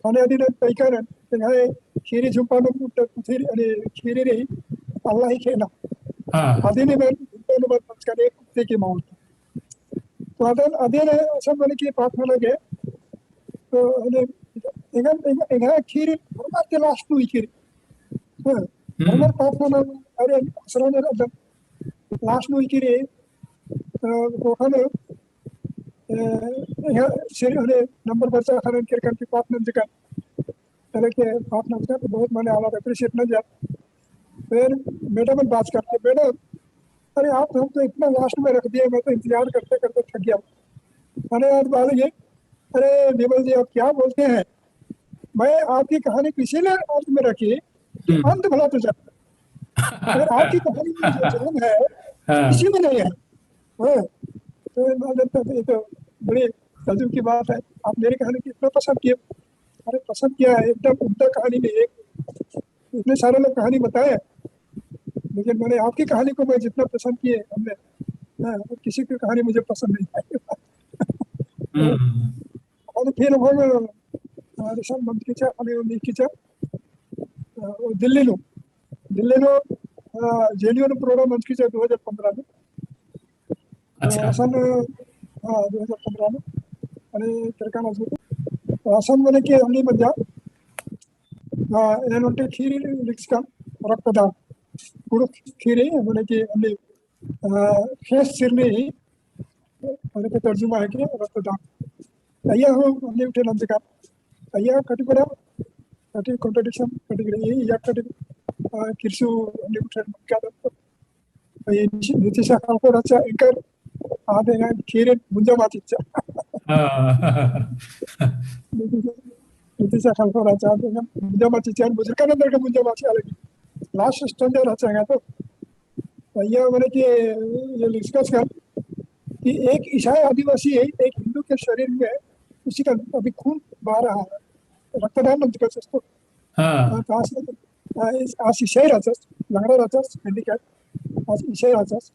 मने अदिन तइका नन, तेंगाय खीरी झुम्पा नू पुथी, अरे, खीरी रई, अल्ला ही खेना। हाँ। अदिन एन झुम्पा नू बरचकन एक कुत्ते की मौत। तो अदिन, अदिन असन मने कि पाठ नना गे, तो अदिन एंगा, एंगा, एंगा खीरी होरमर ती last नू उइकी रई। हाँ, हम्म। होरमर पाठ नना, अरे, असरा ने अदिन last नू उइकी रई, तो ओखन, ए, एंगा सिर, अरे, number बरचा ख़ने केरकन की पाठ नंजकन। तले के पाठ नंजकन तो बहुत मने आलर appreciate नंजर। फिर madam बात करके, "Madam, अरे आप तो हमको इतना last में रख दिए, मैं तो इंतजार करते करते थक गया।" अरे यार, बालक ये, "अरे विमल जी, आप क्या बोलते हैं? मैं आपकी कहानी को इसीलिए अंत में रखी कि हम्म। अंत भला तो जाए। अगर आपकी कहानी में जो जान है, हाँ। किसी में नहीं है।" हाँ। तो ये तो बड़ी ताज्जुब की बात है, आप मेरी कहानी को इतना पसंद किए। अरे पसंद किया है, एकदम उम्दा कहानी नहीं है। इतने सारे लोग कहानी बताए, लेकिन मैंने आपकी कहानी को मैं जितना पसंद किए हमने, हाँ, और किसी की कहानी मुझे पसंद नहीं आई। हम्म। और फिर हम, अ, ऋषभ मंत्री चा, हमें उन्हीं की चा, अ, वो दिल्ली नू, दिल्ली नू, अ, JNU नू program मंत्री चा दो हज़ार पन्द्रह में। अच्छा। अ, असन, हाँ, दो हज़ार पन्द्रह में। अरे, तेरे का नाम है? अ, असन मने कि हमने मंजा, हाँ, एन ओन्टे खीरी लिखचकन रक्तदान। कुँड़ुख़ खीरी, मने कि हनी, अ, ख़ेस सिरनी, मने कि तर्जुमा है कि रक्तदान। अइय्या हूँ हनी उठे नंजकन। अइय्या कटी बड़ा, कटी contradiction, कटी रई, या कटी, अ, किरसू हनी उठे नंजकन। ये नीति-, नीतिशा खलखो रहचा एंकर, आद एंगा खीरी मुंजा मा चिच्चा। हाँ। नीतिशा, नीतिशा खलखो रहचा, आद एंगा मुंजा मा चिच्चा, बुजुर्गन एन्देरगे मुंजा मा चिआ लगी। Last stanza रहचा एंगा तो। तो ये मने कि ये लिखचकन कि एक ईसाई आदिवासी है, एक हिंदू के शरीर में उसी का अभी खून बहा रहा है, रक्तदान नंजकस तो। हाँ। हाँ, तो आस, आ, इस, आस इसाई रहचस, लंगड़ा रहचस, handicap, आस इसाई रहचस।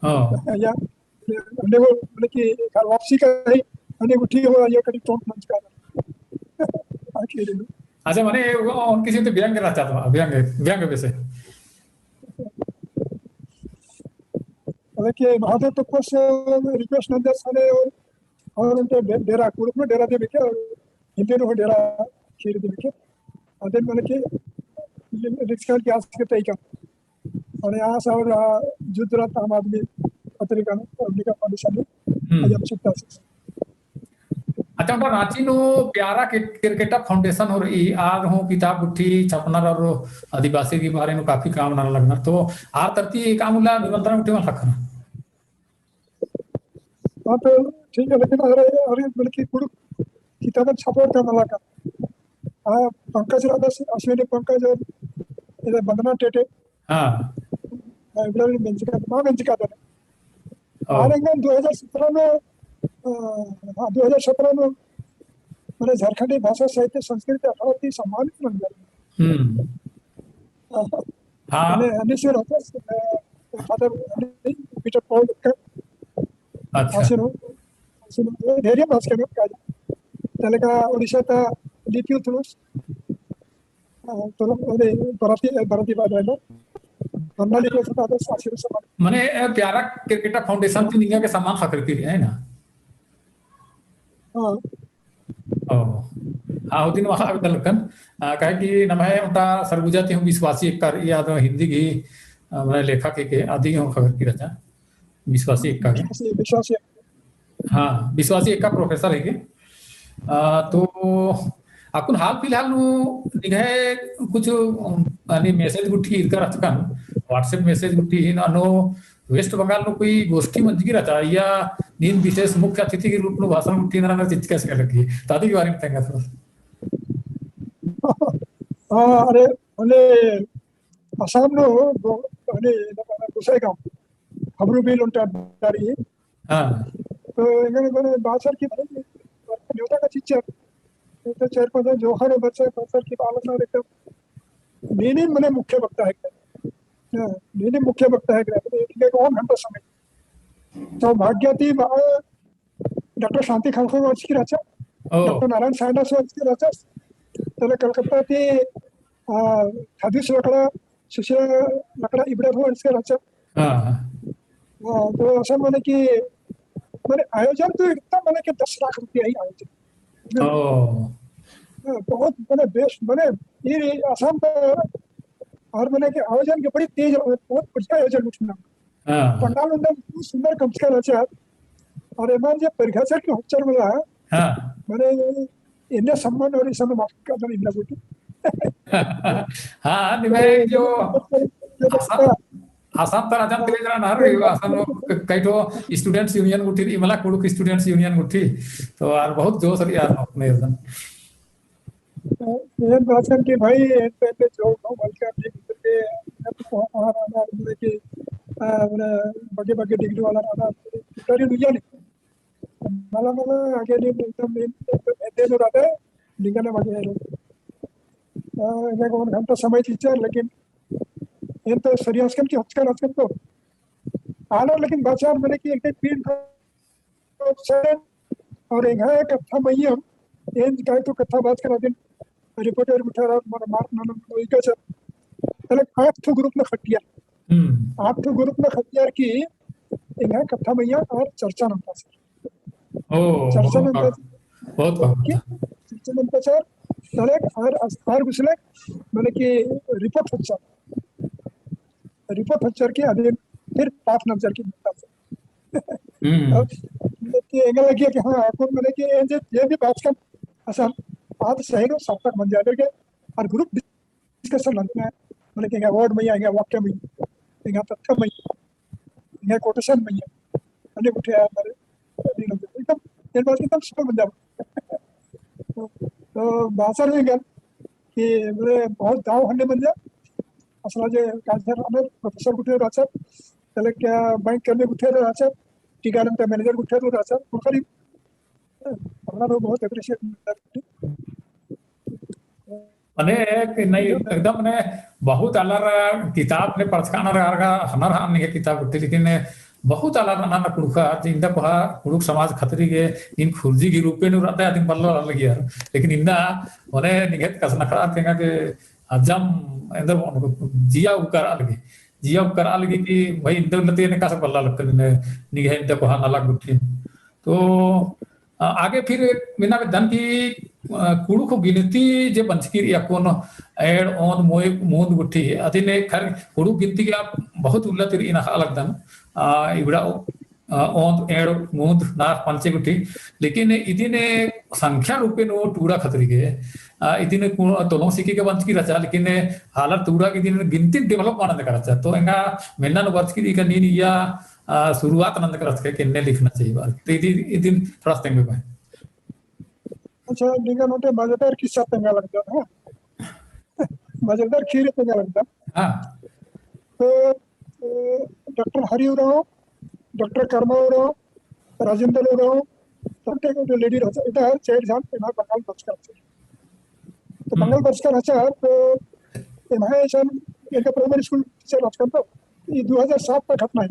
हाँ। या, अन्ने वो, मतलब कि घर वापसी का ही, अन्ने वो ठीक हो, ये कभी टोंट नंजका। आखिर में। अच्छा, मने वो उनके से तो व्यंग रहचा था, व्यंग, व्यंग वैसे। मतलब कि महादेव तो कुछ request नंजस मने और, और उनके डे-, डेरा, कुँड़ुख़ नू डेरा देवे के, और हिंदी नू डेरा खीर देवे के। और दिन मतलब कि रिक्शा की आस के तय का। और यहाँ से और, आ, जुद्ध रहा आम आदमी पत्रिका नू, पत्रिका foundation नू, हम्म। अयम चिट्टा से। अच्छा, ओन्टा राँची नू प्यारा के-, केरकेट्टा foundation होरई, आर हूँ किताब गुट्ठी छपनर और आदिवासी के बारे में काफी काम नना लगनर। तो आर तरती काम उल्ला निमंत्रण गुट्ठी मल ख़क्खरना। हाँ, तो ठीक है, लेकिन अरे, अरे, मतलब कि कुँड़ुख़ किताबन छपो का मला का। हाँ, पंकज राधा से, अश्विनी पंकज और इधर वंदना टेटे। हाँ। हाँ, इबड़ा भी बेंजका, माँ बेंजका था। ओ। आर एंगन दो हज़ार सत्रह में, अ, हाँ, दो हज़ार सत्रह में, मने झारखंडी भाषा साहित्य संस्कृति अखाड़ा ती सम्मानित नंजर। हम्म। हाँ। हाँ। मने, मने से रहता, अ, फादर पीटर पॉल का अच्छा। आशीर्वाद, आशीर्वाद, धैर्य भास्कर का। तले का उड़ीसा ता लिपि उतरुस। हाँ, तो, अरे, बराती, बराती बाद है ना? बन्ना लिखे से बात है, साक्षी से बात। मने, ए, प्यारा केरकेट्टा foundation ती निंगा के सम्मान ख़क्खरकी रई, है ना? हाँ। ओ। हाँ, होदिन वाला भी तलकन। आ, काहे कि नम्है ओन्टा सरगुजा ती हूँ विश्वासी एक्का रई, या तो हिंदी की, आ, मने लेखक हेके, अदी हूँ ख़क्खरकी रहचा। विश्वासी एक्का के। विश्वासी, विश्वासी। हाँ, विश्वासी एक्का professor हेके। आ, तो अक्कुन हाल फिलहाल नू निंग्है कुछ, अम, यानी message गुट्ठी ईरका रहचकन, WhatsApp message गुट्ठी ही ना नो West Bengal नू कोई गोष्ठी मंजकी रहचा या नीन विशेष मुख्य अतिथि के रूप नू भाषण गुट्ठी नना चिच्चका से लगी। तो अदी के बारे में तेंगा थोड़ा। हाँ, अरे, मने असम नू गो-, मने, गोसाईगांव, हबरू बिल ओन्टा डारी। हाँ। तो एंगन एंगन बाचर की भाई, न्योता का चिच्चर। तो चार पाँच जन जोहार बच्चा, बच्चा की बालक ना एकदम नीनी मने मुख्य वक्ता है। हाँ, नीनी मुख्य वक्ता है, एक, एक और घंटा समय। तो भाग्य ती बा-, डॉक्टर शांति खलखो अंचकी रहचा, ओ। डॉक्टर नारायण सायनास अंचकी रहचा, तले कलकत्ता ती, आ, हदीस लकड़ा, सुशीला लकड़ा इबड़ा हूँ अंचकी रहचा। हाँ। हाँ, तो असन मने कि, मने आयोजन तो एकदम मने कि दस लाख रुपया ही आयोजन। ओ। हाँ, बहुत मने बेस्ट, मने ये असम तो और मने कि आयोजन के बड़ी तेज, बहुत बढ़िया आयोजन उठना। हाँ। पंडाल उंडाल इतनी सुंदर कमचका रहचा। और एमन जे परिघाचर की होचर मला, हाँ। मने एन्ने सम्मान और इसन माफ कर दो इन्ना बेटी। हाँ, निम्है जो आसाम, आसाम तर अजम तेज रहा नहर, आसाम क-, कई ठो students union गुट्ठी, इमला कुँड़ुख़ students union गुट्ठी, तो आर बहुत जोश रही यार अपने एकदम। तो ये बात है कि भाई, एन पहले जो हो, बल्कि अपने भीतर के, मैं तो कहाँ, कहाँ रहना, मतलब कि, आ, मतलब, बगे, बगे degree वाला रहना, डरी दुनिया नहीं। मला, मला, आगे नहीं, एकदम, एकदम, एकदम, रहता है, निकलने वाले हैं लोग। आ, एक घंटा समय चिच्चर, लेकिन एन तो सरिया असकन की हचकन, हचकन तो आलर, लेकिन बाचर मने कि एक पीठ और एंग्है कत्था मइय्याँ, एन कायतो कत्था बाचकन अदिन reporter गुट्ठियार मने मार ननन इका चल। तले आठ ठो group में खटियार। हम्म। आठ ठो group में खटियार की एंग्है कत्था मइय्याँ और चर्चा नंता सर। ओ, चर्चा बहुत नंता बा-, सर। बहुत बा-, कि चर्चा नंता सर, तले आर, आर गुसले, मने कि report होचर। Report होचर की अदिन फिर पाठ नंजर की नंता सर। हम्म। अब कि एंगा लगिया कि हाँ, अक्कुन मने कि एन जे, जे भी बाचकन असन, बात सही नो सार्थक मंजा के, और group discussion नंजना है, मने कि एंगा word मइय्याँ, एंगा वाक्य मइय्याँ, एंगा तथ्य मइय्याँ, एंगा quotation मइय्याँ, अन्ने गुट्ठियार, मने, एकदम, एन बात एकदम सुपर मंजा। तो, तो बाचर हुई गन कि मने बहुत दाव हन्ने मंजा, असला जे काजर अनर professor गुट्ठियार रहचर, तले का बैंक कर्मी गुट्ठियार रहचर, टीका नंता manager गुट्ठियार रहचर, उनकरी पढ़ना तो बहुत appreciate करती। मने कि नहीं, एकदम मने बहुत आलर किताब ने पढ़चका नर आर गा हनर हा निंग्है किताब गुट्ठी, लेकिन बहुत आलर नना कुँड़ुख़र जे इन्दा कोहा कुँड़ुख़ समाज खतरी गे नीन खुर्जी गे रूपे नू रअदय अदिन बल्ला लगियर। लेकिन इन्दा मने निंग्है कछनखरआ तेंगा के अजम एन्देर जिया उबकरआ लगी, जिया उबकरआ लगी कि भाई इन्दा उल्ला ती एन्ने कछनखरआ बल्ला लक्कन निंग्है इन्दा कोहा नलख गुट्ठिन। तो अ, आगे फिर मेना बेद्दन कि, अ, कुँड़ुख़ गिनती जे बंचकी रई अक्कुन एंड़, ओन्द, मोय, मून्द गुट्ठी, अदिन खैर कुँड़ुख़ गिनती गे आप बहुत उल्ला ती रई इन्ना अख़आ लगदन, अ, इबड़ा, अ, ओन्द, एंड़, मून्द, नाख़, पंचे गुट्ठी, लेकिन इदिन संख्या रूपे नू टूड़ा खतरी गे, अ, इदिन कु-, तोलोंग सिकी गे बंचकी रहचा, लेकिन आलर टूड़ा गे इदिन गिनती develop मना नंजका रहचा। तो एंगा मेन्ना नू बरचकी रई का नीन इय्या आ, शुरुआत नंजका रहचकय कि एन्ने लिखना चाहिए बार। तो इदी, इदिन थोड़ा सा तेंगा भाई। अच्छा, निंगन ओन्टे मजेदार किस्सा तेंगा लगदन, हाँ? मजेदार खीर तेंगा लगदन। हाँ। तो, अ, डॉक्टर हरि उराँव, डॉक्टर करमा उराँव, राजेंद्र उराँव, तब तक जो lady रहचा, इधर चार जन, इधर बंगाल बरचका रहचा। तो हम्म। बंगाल बरचका रहचा, तो एम्है सन एंग्है primary school teacher रहचकन तो, ई दो हज़ार सात तक घटना है।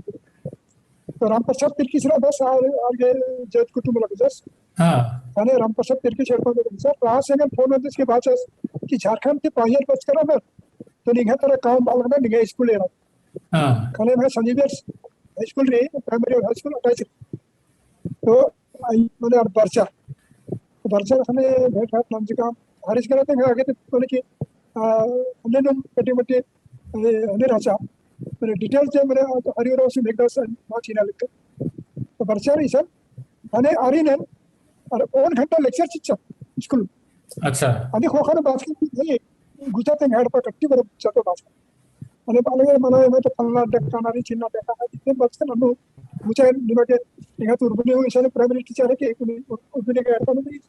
तो रामप्रसाद तिर्की सिरा बस आर, आर गे जैत कुटुम लग जस। हाँ। ख़ने रामप्रसाद तिर्की से एड़पा लग जस। तो आस एंगन phone नंजस के बाचस कि झारखंड ती पहियर बरचका रअनर, तो निंग्है तरा काम बआ लगनर, निंग्है school एरा। हाँ। ख़ने एम्है संजीवियर high school रई, primary और high school attach रई। तो आई मने आर बरचा। तो बरचा ख़ने भेंट घाट नंजकम, हरिस करा तेंगा आगे तो मने कि, आ, अन्ने नू कटी मटी, ए, अन्ने रहचा। मने details जे मने हरि उराँव से मेघदास मा चिना लिख। तो बरचा रई सन, मने आरिन आर ओन घंटा lecture चिच्चा school। अच्छा। अदी ख़ोख़ा नू बाचकी नहीं, गुचा तेंगा एड़पा कट्टी बरओ गुचा तो बाचका। मने बआ लगे, मने एम्है तो फलना अड्डा काना रई, चिन्ना अड्डा काना रई, इतने बचकन अन्नु गुचा निमा गे, एंगा तो उर्दू नू इसन primary teacher है कि उर्दू नू एड़पा नू रई,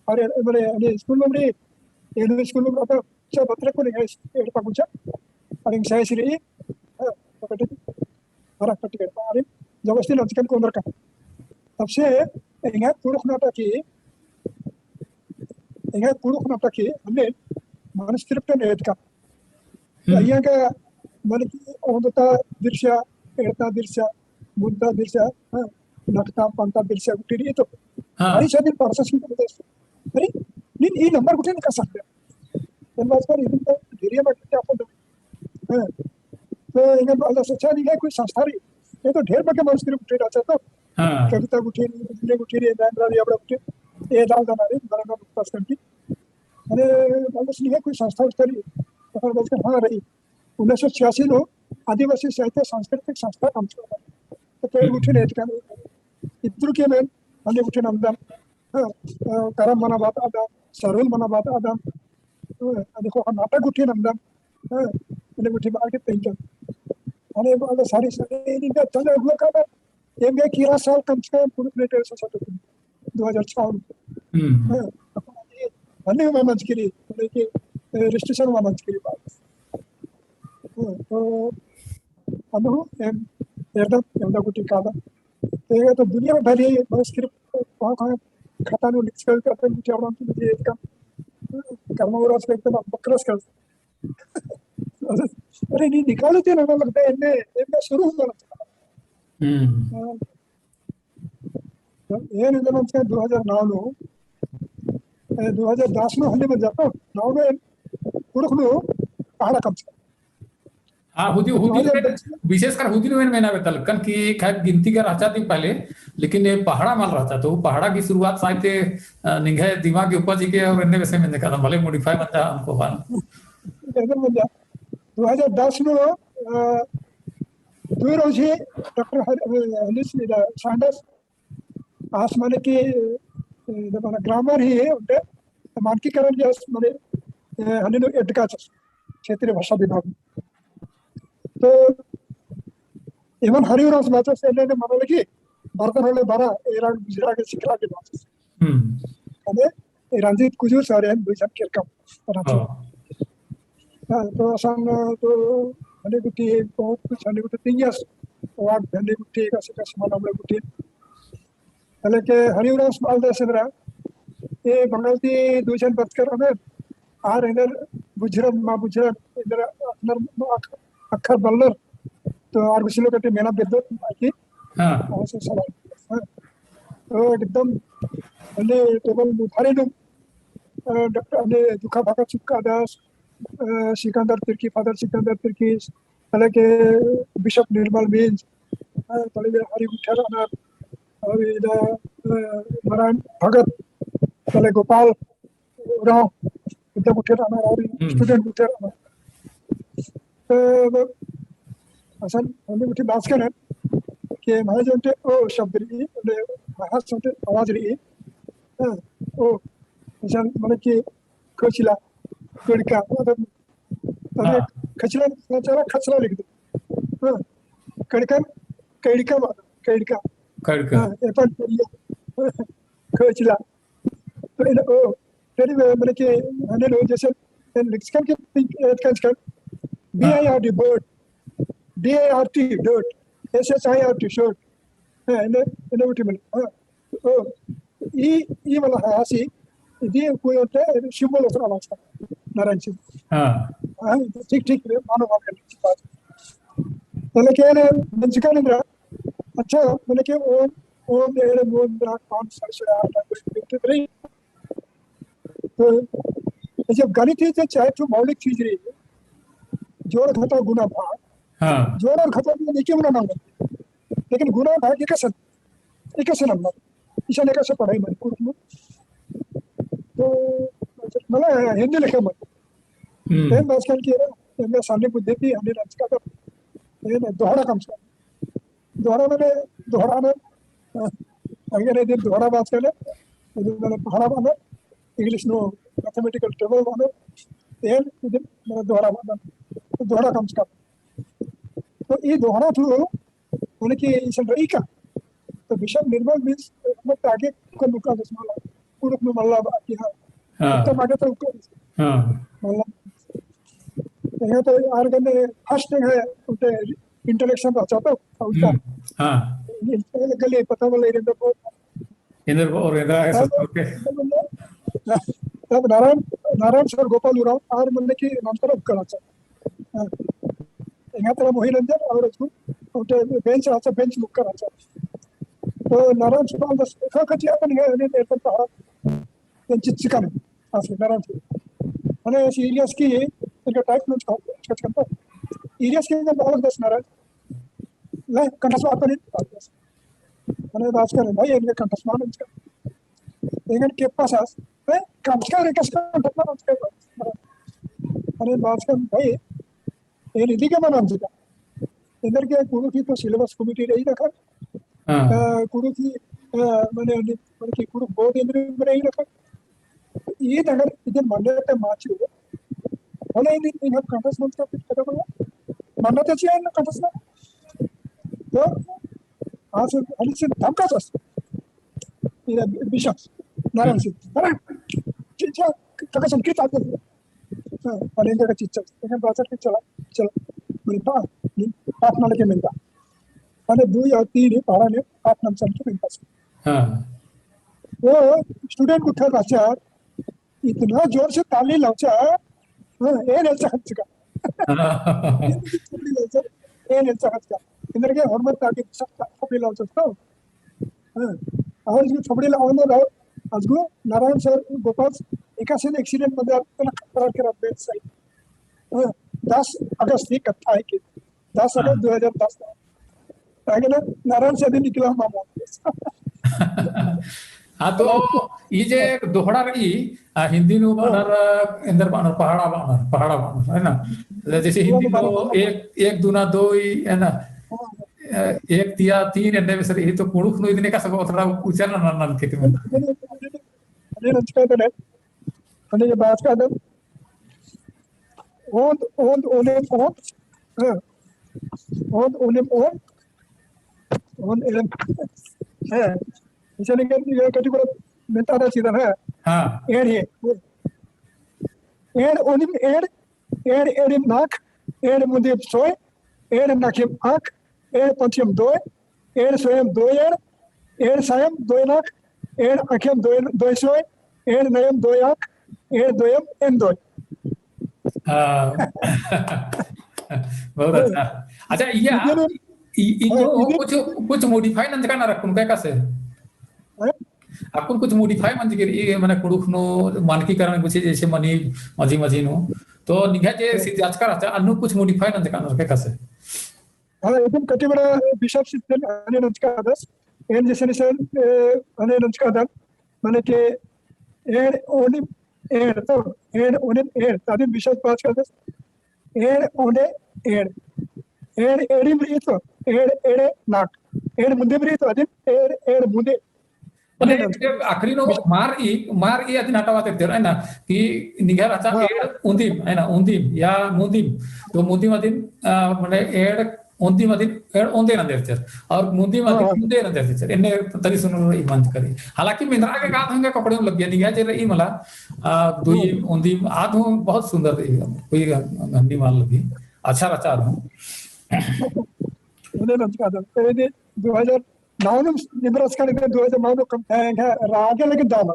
और मने अन्ने school नू रई, एन्ने school नू रई, तो अच्छा बतरे को नहीं है, एड़पा गुचा, और एंग साइस रई, हाँ, तो कटे, हरा कटे, और जबरदस्ती नंजकन को अंदर का। तब से एंगा कुँड़ुख़ नाटा की, एंगा कुँड़ुख़ नाटा की, अन्ने manuscript ने एदका। हम्म। अइय्या का, मने कि ओन्द ता बिरसा, एंड़ ता बिरसा, मून्द ता बिरसा, हाँ, नाख़ ता, पाँच ता बिरसा गुट्ठी रई तो। हाँ। भारी सारी process की वजह से। अरे, नीन ई number गुट्ठी निका सकते। एन बात कर, इदिन तो ढेरिया में क्या अपन, हाँ। तो एंगन बआ लगदस अच्छा निंग्है कोई संस्था रई। ये तो ढेर बग्गे manuscript गुट्ठी रहचा तो। हाँ। कविता गुट्ठी रई, भजन गुट्ठी रई, राम राम याबड़ा गुट्ठी। ए दाल दाना रई, बड़ा ना पास करके। अरे, बआ लगदस निंग्है कोई संस्था उस्था रई। तखन बआ लगदस हाँ रई। उन्नीस सौ छियासी नू आदिवासी साहित्य सांस्कृतिक संस्था कमचका। तो तेर गुट्ठी ने एदका। इत्रु के मेन, अन्ने गुट्ठी नंदम। हाँ, अ, करम मना बात आदम, सरुल मना बात आदम। हाँ, अन्ने ख़ोख़ा नाटा गुट्ठी नंदम। हाँ, अन्ने गुट्ठी बार के तेंगम। अन्ने बार सारी सारी इनका चले हुआ का एम गे किरा साल कम से कम पुरुष ने टेर से सतुक दो हज़ार छह में। हम्म। हाँ, अन्ने मा मंजकी रई, अन्ने के, ए, registration मा मंजकी रई बात। हाँ, तो अन्नु एम, एरदम, एवंदा गुट्ठी कादम। तो ये तो दुनिया में भरी manuscript, कहाँ, कहाँ खाता नू लिख कर करते हैं, गुट्ठी आवड़ान तो मुझे एकदम, कर्मा उराँव से एकदम बकरस कर। अरे, नी निकाले थे ना, लगता है, इनने, इनने शुरू हुआ ना। हम्म। हाँ। तो ये नहीं जाना चाहिए, दो हज़ार नौ नू, ए, दो हज़ार दस नू हल्ली बन जाता, नौ में कुँड़ुख़ नू पहाड़ा कमचका। हाँ, हुदी, हुदी नू, विशेषकर हुदी नू मेना बेद्दा लक्कन कि खैर गिनती का रहचा ती पहले, लेकिन ये पहाड़ा मल रहचा, तो पहाड़ा की शुरुआत शायद, अ, निंग्है दिमाग की उपज ही के और इन्ने वैसे में देखा था, भले modify बनता हमको बान। बिल्कुल बन जा। दो हज़ार दस नू, अ, दुई रोजी डॉक्टर हर-, अ, हरीश इदा सांडस आस मने कि, अ, इदा मने grammar ही है, उनके मानकीकरण के आस मने, अ, हने नू एडका चस, क्षेत्रीय भाषा विभाग। तो एमन हरि उराँवस बाचस, एन्ने एन्ने मना लगी, बरदन होले बरा, एरा गुजरा के सिखरा के बाचस। हम्म। अबे, ए रंजीत कुजूर सर एन दुई जन केरकम, राँची। हाँ। हाँ, तो असन, तो हने गुट्ठी बहुत कुछ हने गुट्ठी तिंगियस, वाक हने गुट्ठी का सिका समान हमरे गुट्ठी। तले के हरि उराँव सुबालदस एन्दरा, ए बंगाल ती दुई झन बरचकर रअनर, आर एन्देर बुझरन मा बुझरन, एन्देर अखनर मा अख-, अखर बल्लर, तो आर गुसिलो कटे मेना बेद्दो, आकी। हाँ। और से सवाल। हाँ। तो एकदम, अन्ने टेबल उठारे नुम, अ, डॉक्टर, अन्ने दुखा भागा चुक्का दास, अ, सिकंदर तिर्की, फादर सिकंदर तिर्की, तले के बिशप निर्मल मिंज, अ, तले के हरि गुट्ठियार रअनर, और इदा, अ, नारायण भगत, तले गोपाल उराँव, इदा गुट्ठियार रअनर, और हम्म। स्टूडेंट गुट्ठियार रअनर। तो असन हमें गुट्ठी बाचकन के महा जो ओन्टे ओ शब्द रई, ओन्टे महा जो ओन्टे आवाज रई, हाँ, ओ, असन मने कि खचला, कड़का, मतलब, तले हाँ। खचला, खचला, खचला लिख दो। हाँ, कड़का, कड़का, कड़का। कड़का। हाँ, एपन करिया। खचला। तो इन, ओ, फिर, मने कि, हने लो, जैसे, इन लिखचकन के, एतकन चकन, हाँ। B I R D, bird, D I R T, dirt, S H I R T, shirt। हाँ, इन्हें, इन्हें उठी मिल, हाँ। ओ, ई, ई वाला हाँ, सी, इदी कोई होते, symbol होता है, नारायण सिंह। हाँ। हाँ, ठीक, ठीक, मानो, मानो, ठीक बात। तो लेकिन, मंजका नहीं रहा। अच्छा, मने कि ओम, ओम एड़े मोन द्रा पाँच सौ से आठ तक कुछ लिखते रही। तो ये जब गणित ही तो चाहे तो मौलिक चीज रही, जोड़ घटा गुणा भाग, हाँ। जोड़ और घटा में एक ही गुणा नंबर, लेकिन गुणा भाग एक असन, एक असन नंबर, इसन एक असन पढ़ाई मन कुछ में। तो मतलब हिंदी लिखे मन। हम्म। तेन बात कर के ना, इनका सामने बुद्धि थी, हमने राज का तो, ये ना, दोहरा कम से कम। दोहरा मने, दोहरा में, अ, अगर ये दिन दोहरा बात करे, ये दिन मने पहाड़ा बाने, English नू mathematical table बाने, ये दिन मने दोहरा बाने, तो दोहरा कम से कम। तो ये दोहरा थू, मने कि इसन रही का, तो बिशप निर्मल मिंज, मत आगे को लुका दस मला, कुँड़ुख़ नू मल्ला बा कि हाँ। हाँ। तो मागे तो उनको, हाँ। मल्ला। यहाँ तो आर गने first है, उनके introduction रहचा तो, उनका। हम्म, हाँ। ये गली पता वाला एरिया में बहुत। इधर और इधर आए तब, सब, ओके। तब नारायण, नारायण सर गोपाल उराँव, आर मने कि नाम तरफ करा था। हाँ। एंगा तरा मोहिरंजन और उसको, उनके bench रहचा, bench मुक्का रहचा। तो नारायण सुबालदस, खा खा चिया अपन है, उन्हें एरपन पहाड़ा, bench चिकन, आसे नारायण सुबाल। मने ऐसे इलियस की, इनका type में उसका, उसका चिकन था। इलियस की इनका बालक दस नारायण, ले, कंठस्वर अपन ही, मने बात करें, भाई, इनका कंठस्वर में इसका। एंगन के पास आस, ए, कमचका रे, कस कंठस्वर, कमचका रे। अरे, बाचकन भाई, एन इदी के मनाम चिका। एन्देरगे कुँड़ुख़ ही तो syllabus committee रई रखा। हाँ। अ, कुँड़ुख़ ही, अ, मने, मने कि कुँड़ुख़ board एन्देर रई रखा। ईद अगर इदन मन्ने ते माचो, भले इदन इदन कंठस्वर का फिर खत्म हो। मन्ने ते चिआ ना कंठस्वर। तो, हाँ, सर, हनी से धमका दस। इधर विश्वास, नारायण सिंह, नारायण, चिच्चा, तका संकेत आते हैं। हाँ, अरे इनका चिच्चा, इनका बाजार के चला, चला, बोले, "पा, नहीं, पाठ ना लेके मिलता।" अरे दो या तीन ही पहाड़ा ने पाठ नाम चल के मिलता। हाँ। वो student उठा रहचा, इतना जोर से ताली लाउचा, हाँ, एन एल्चा हंचका। हाँ। एन एल्चा हंचका। एन्देरगे होरमर ताकि सब ताली लाउचा तो। हाँ, और जो थोबड़ी लावने रहो, अजगो नारायण सर गोपाल एकासे accident मंजा, इतना खतरा के रहा बेच सही। हाँ, दस अगस्त ही कत्था है कि दस अगस्त हाँ। दो हज़ार दस। ताकि ना नारायण सर निकला मामो। हाँ, तो ई जे दोहड़ा रई, आ, हिंदी नू हाँ। बअनर, एन्देर बअनर, पहाड़ा बअनर, पहाड़ा बअनर, है ना? जैसे हिंदी नू एक, एक दूना दो ही, है ना? हाँ। अ, एक तिया तीन एन्ने बेसर ही तो कुँड़ुख़ नू इदने का सब थोड़ा उच्चारण नन्ना नन्ना खेती में। अरे, अरे, अरे, अरे, अरे, अरे, अरे, अरे, अरे, ओन्द, ओन्द, ओन्द, ओन्द, हाँ। ओन्द, ओन्द, ओन्द, ओन्द, एड़म, हाँ। इसे निकल, ये कटी पर मेंता था सीधा, हाँ। हाँ। एड़ ये। एड़ ओनिम एड़, एड़ एड़िम नाख, एड़ मुंदिम सोय, एड़ नाखिम आख, एड़ पंथिम दोय, एड़ सोयम दोय एड़, एंड़ सायम दोय नाख, एंड़ अखियम दोय, दोय सोय, एंड़ नयम दोय आँख, एंड़ दोयम एन दोय। हाँ। बहुत अच्छा। अच्छा, इया, इदिन, इ-, इ-, हाँ, इदिन कुछ, कुछ modify नंजका ना रखुन का एकासे? हाँ? अक्कुन कुछ modify मंजकी रई, मने कुँड़ुख़ नू मानकीकरण कुछ जैसे मनी मझी मझी नू। तो निंग्है जे सिरजाचका रहचा, अन्नु कुछ modify नंजका ना रखा एकासे? हाँ, एकदम कटिबड़ा बिशप सिद्धन अने नंजका आदस। एन जैसे निसन, ए, अने नंजका आदन। माने के एंड़ ओंडिम एंड़ तो, एंड़ ओंडिम एंड़, तादिम बिशप पाँच का आदस। एंड़ ओंडे एंड़। एंड़ एंड़िम रई तो, एंड़ एंड़े नाक। एंड़ मुंदिम रई तो, अदिन एंड़ एंड़ मुंदे। मने, आखिरी नू मार ई, मार ई अदिन हटावा तेरतेर, है ना? कि निंग्है रहचा हाँ। एंड़ उन्दिम, है ना? उन्दिम या मुन्दिम। तो मुन्दिम अदिन, अ, मने एंड़ उन्दिम अदिन एंड़ ओन्दे नंदेरतेर। और मुन्दिम अदिन हाँ, हाँ। उन्दे नंदेरतेर। एन्ने तरी सुनर ई मंजकी रई। हालांकि मेंदरा गे आद हूँ एंगा ककड़ोम लग्गिया, निंग्है जे रई मला, अ, दुई हाँ। उन्दिम आद हूँ बहुत सुंदर रई, कोई गंदी मल लग्गी। अच्छा रहचा आद हूँ। एन्ने नंजका आद। तो एन्ने दो हजार नौ नू निम्है रहचकन, दो हजार नौ नू कम, ए, एंग्है रागे लेकिन दाम।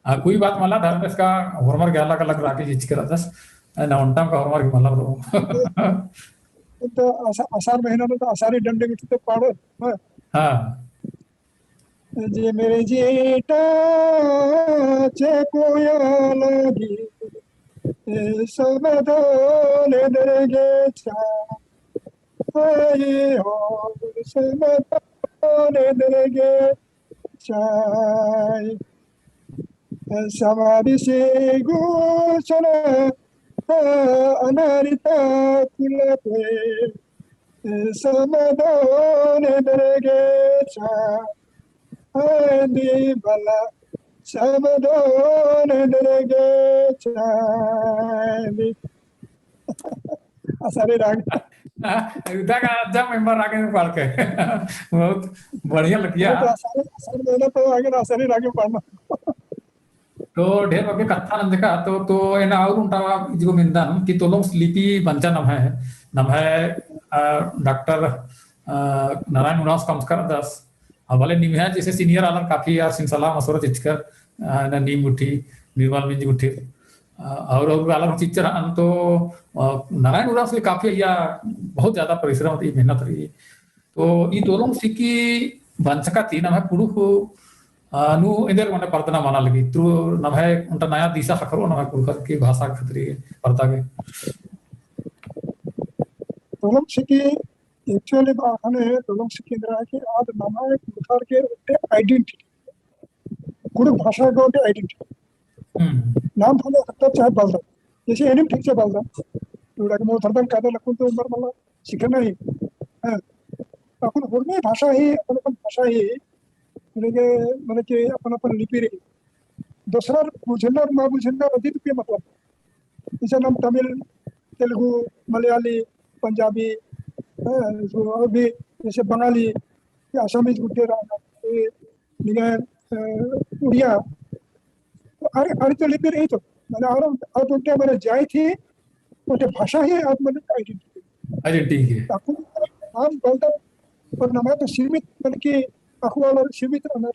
हाँ, कोई बात मला, धर्मेस का होरमर गे अलग-अलग रागे चिच्चका रअदस, ए, ना ओन्टा का होरमर गे मला रओ। तो असा-, असार महीना नू तो असारी डंडी गुट्ठी तो पाड़ो, हाँ। हाँ। जे मेरे जेठा चे कोया लगी, ए, समाधान दरगे चा। आई हो समाधान दरगे चाय। समाधि से गुसना अनारिता पुलते समाधान दरगे चाय। आंधी बला समाधान दरगे चाय। असारे राग। हाँ, इदा का जब member राग में पाड़ के। बहुत बढ़िया लगिया। तो असारे, असारे मेहनत तो आगे ना, असारे राग में पाड़ना। तो ढेर बग्गे कत्था नंजका, तो, तो एन और ओन्टा इजगो मेन्दन कि तोलोंग लिपि बंचा नम्है, नम्है, अ, डॉक्टर, अ, नारायण उराँवस कमचका रअदस, अ, भले निम्है जैसे senior आलर काफी आर सिन सलाह मशवरा चिच्चकर, अ, ना नीम गुट्ठी, निर्मल मिंज गुट्ठी, अ, और, और आलर चिच्चर हन तो, अ, नारायण उराँवस भी काफी या बहुत ज्यादा परिश्रम रई, मेहनत रई। तो ई तोलोंग सिकी बंचका ती नम्है कुँड़ुख़, अ, नू एन्देर मने परदना मना लगी। तो नम्है ओन्टा नया दिशा ख़क्खरओ नम्है कुँड़ुख़र की भाषा खतरी परदा गे। तोलोंग सिकी Actually, बा-, ख़ने तोलोंग सिकी एन्दरा कि आद नम्है कुँड़ुख़र गे ओन्टे identity। कुँड़ुख़ भाषा गे ओन्टे identity। हम्म। नाम भले अख़दम चाहे बलदम। जैसे एनिम ठीक से बलदम। टूड़ा गे मोल धरदम कादर लकुन तो उमर मला सिखना ही। हाँ। अक्कुन होरमी भाषा ही, अपन अपन भाषा ही, मने के, मने के अपन अपन लिपि रई। दोसरा बुझनर, मा बुझनर, अदी तो के मतलब। जैसे नाम तमिल, तेलुगु, मलयाली, पंजाबी, हाँ, जो और भी जैसे बंगाली, या असमीज गुट्ठी रअनर, ये निंग्है, अ, उड़िया, तो अरे, अरे तो लिपि रई तो, मने अरे, अरे तो ओन्टे मने जाइत ही, ओन्टे भाषा ही आद मने identity। Identity के। अक्कुन आम बलदत, पर नम्है तो सीमित, मने कि अख़वालर सीमित रअनर।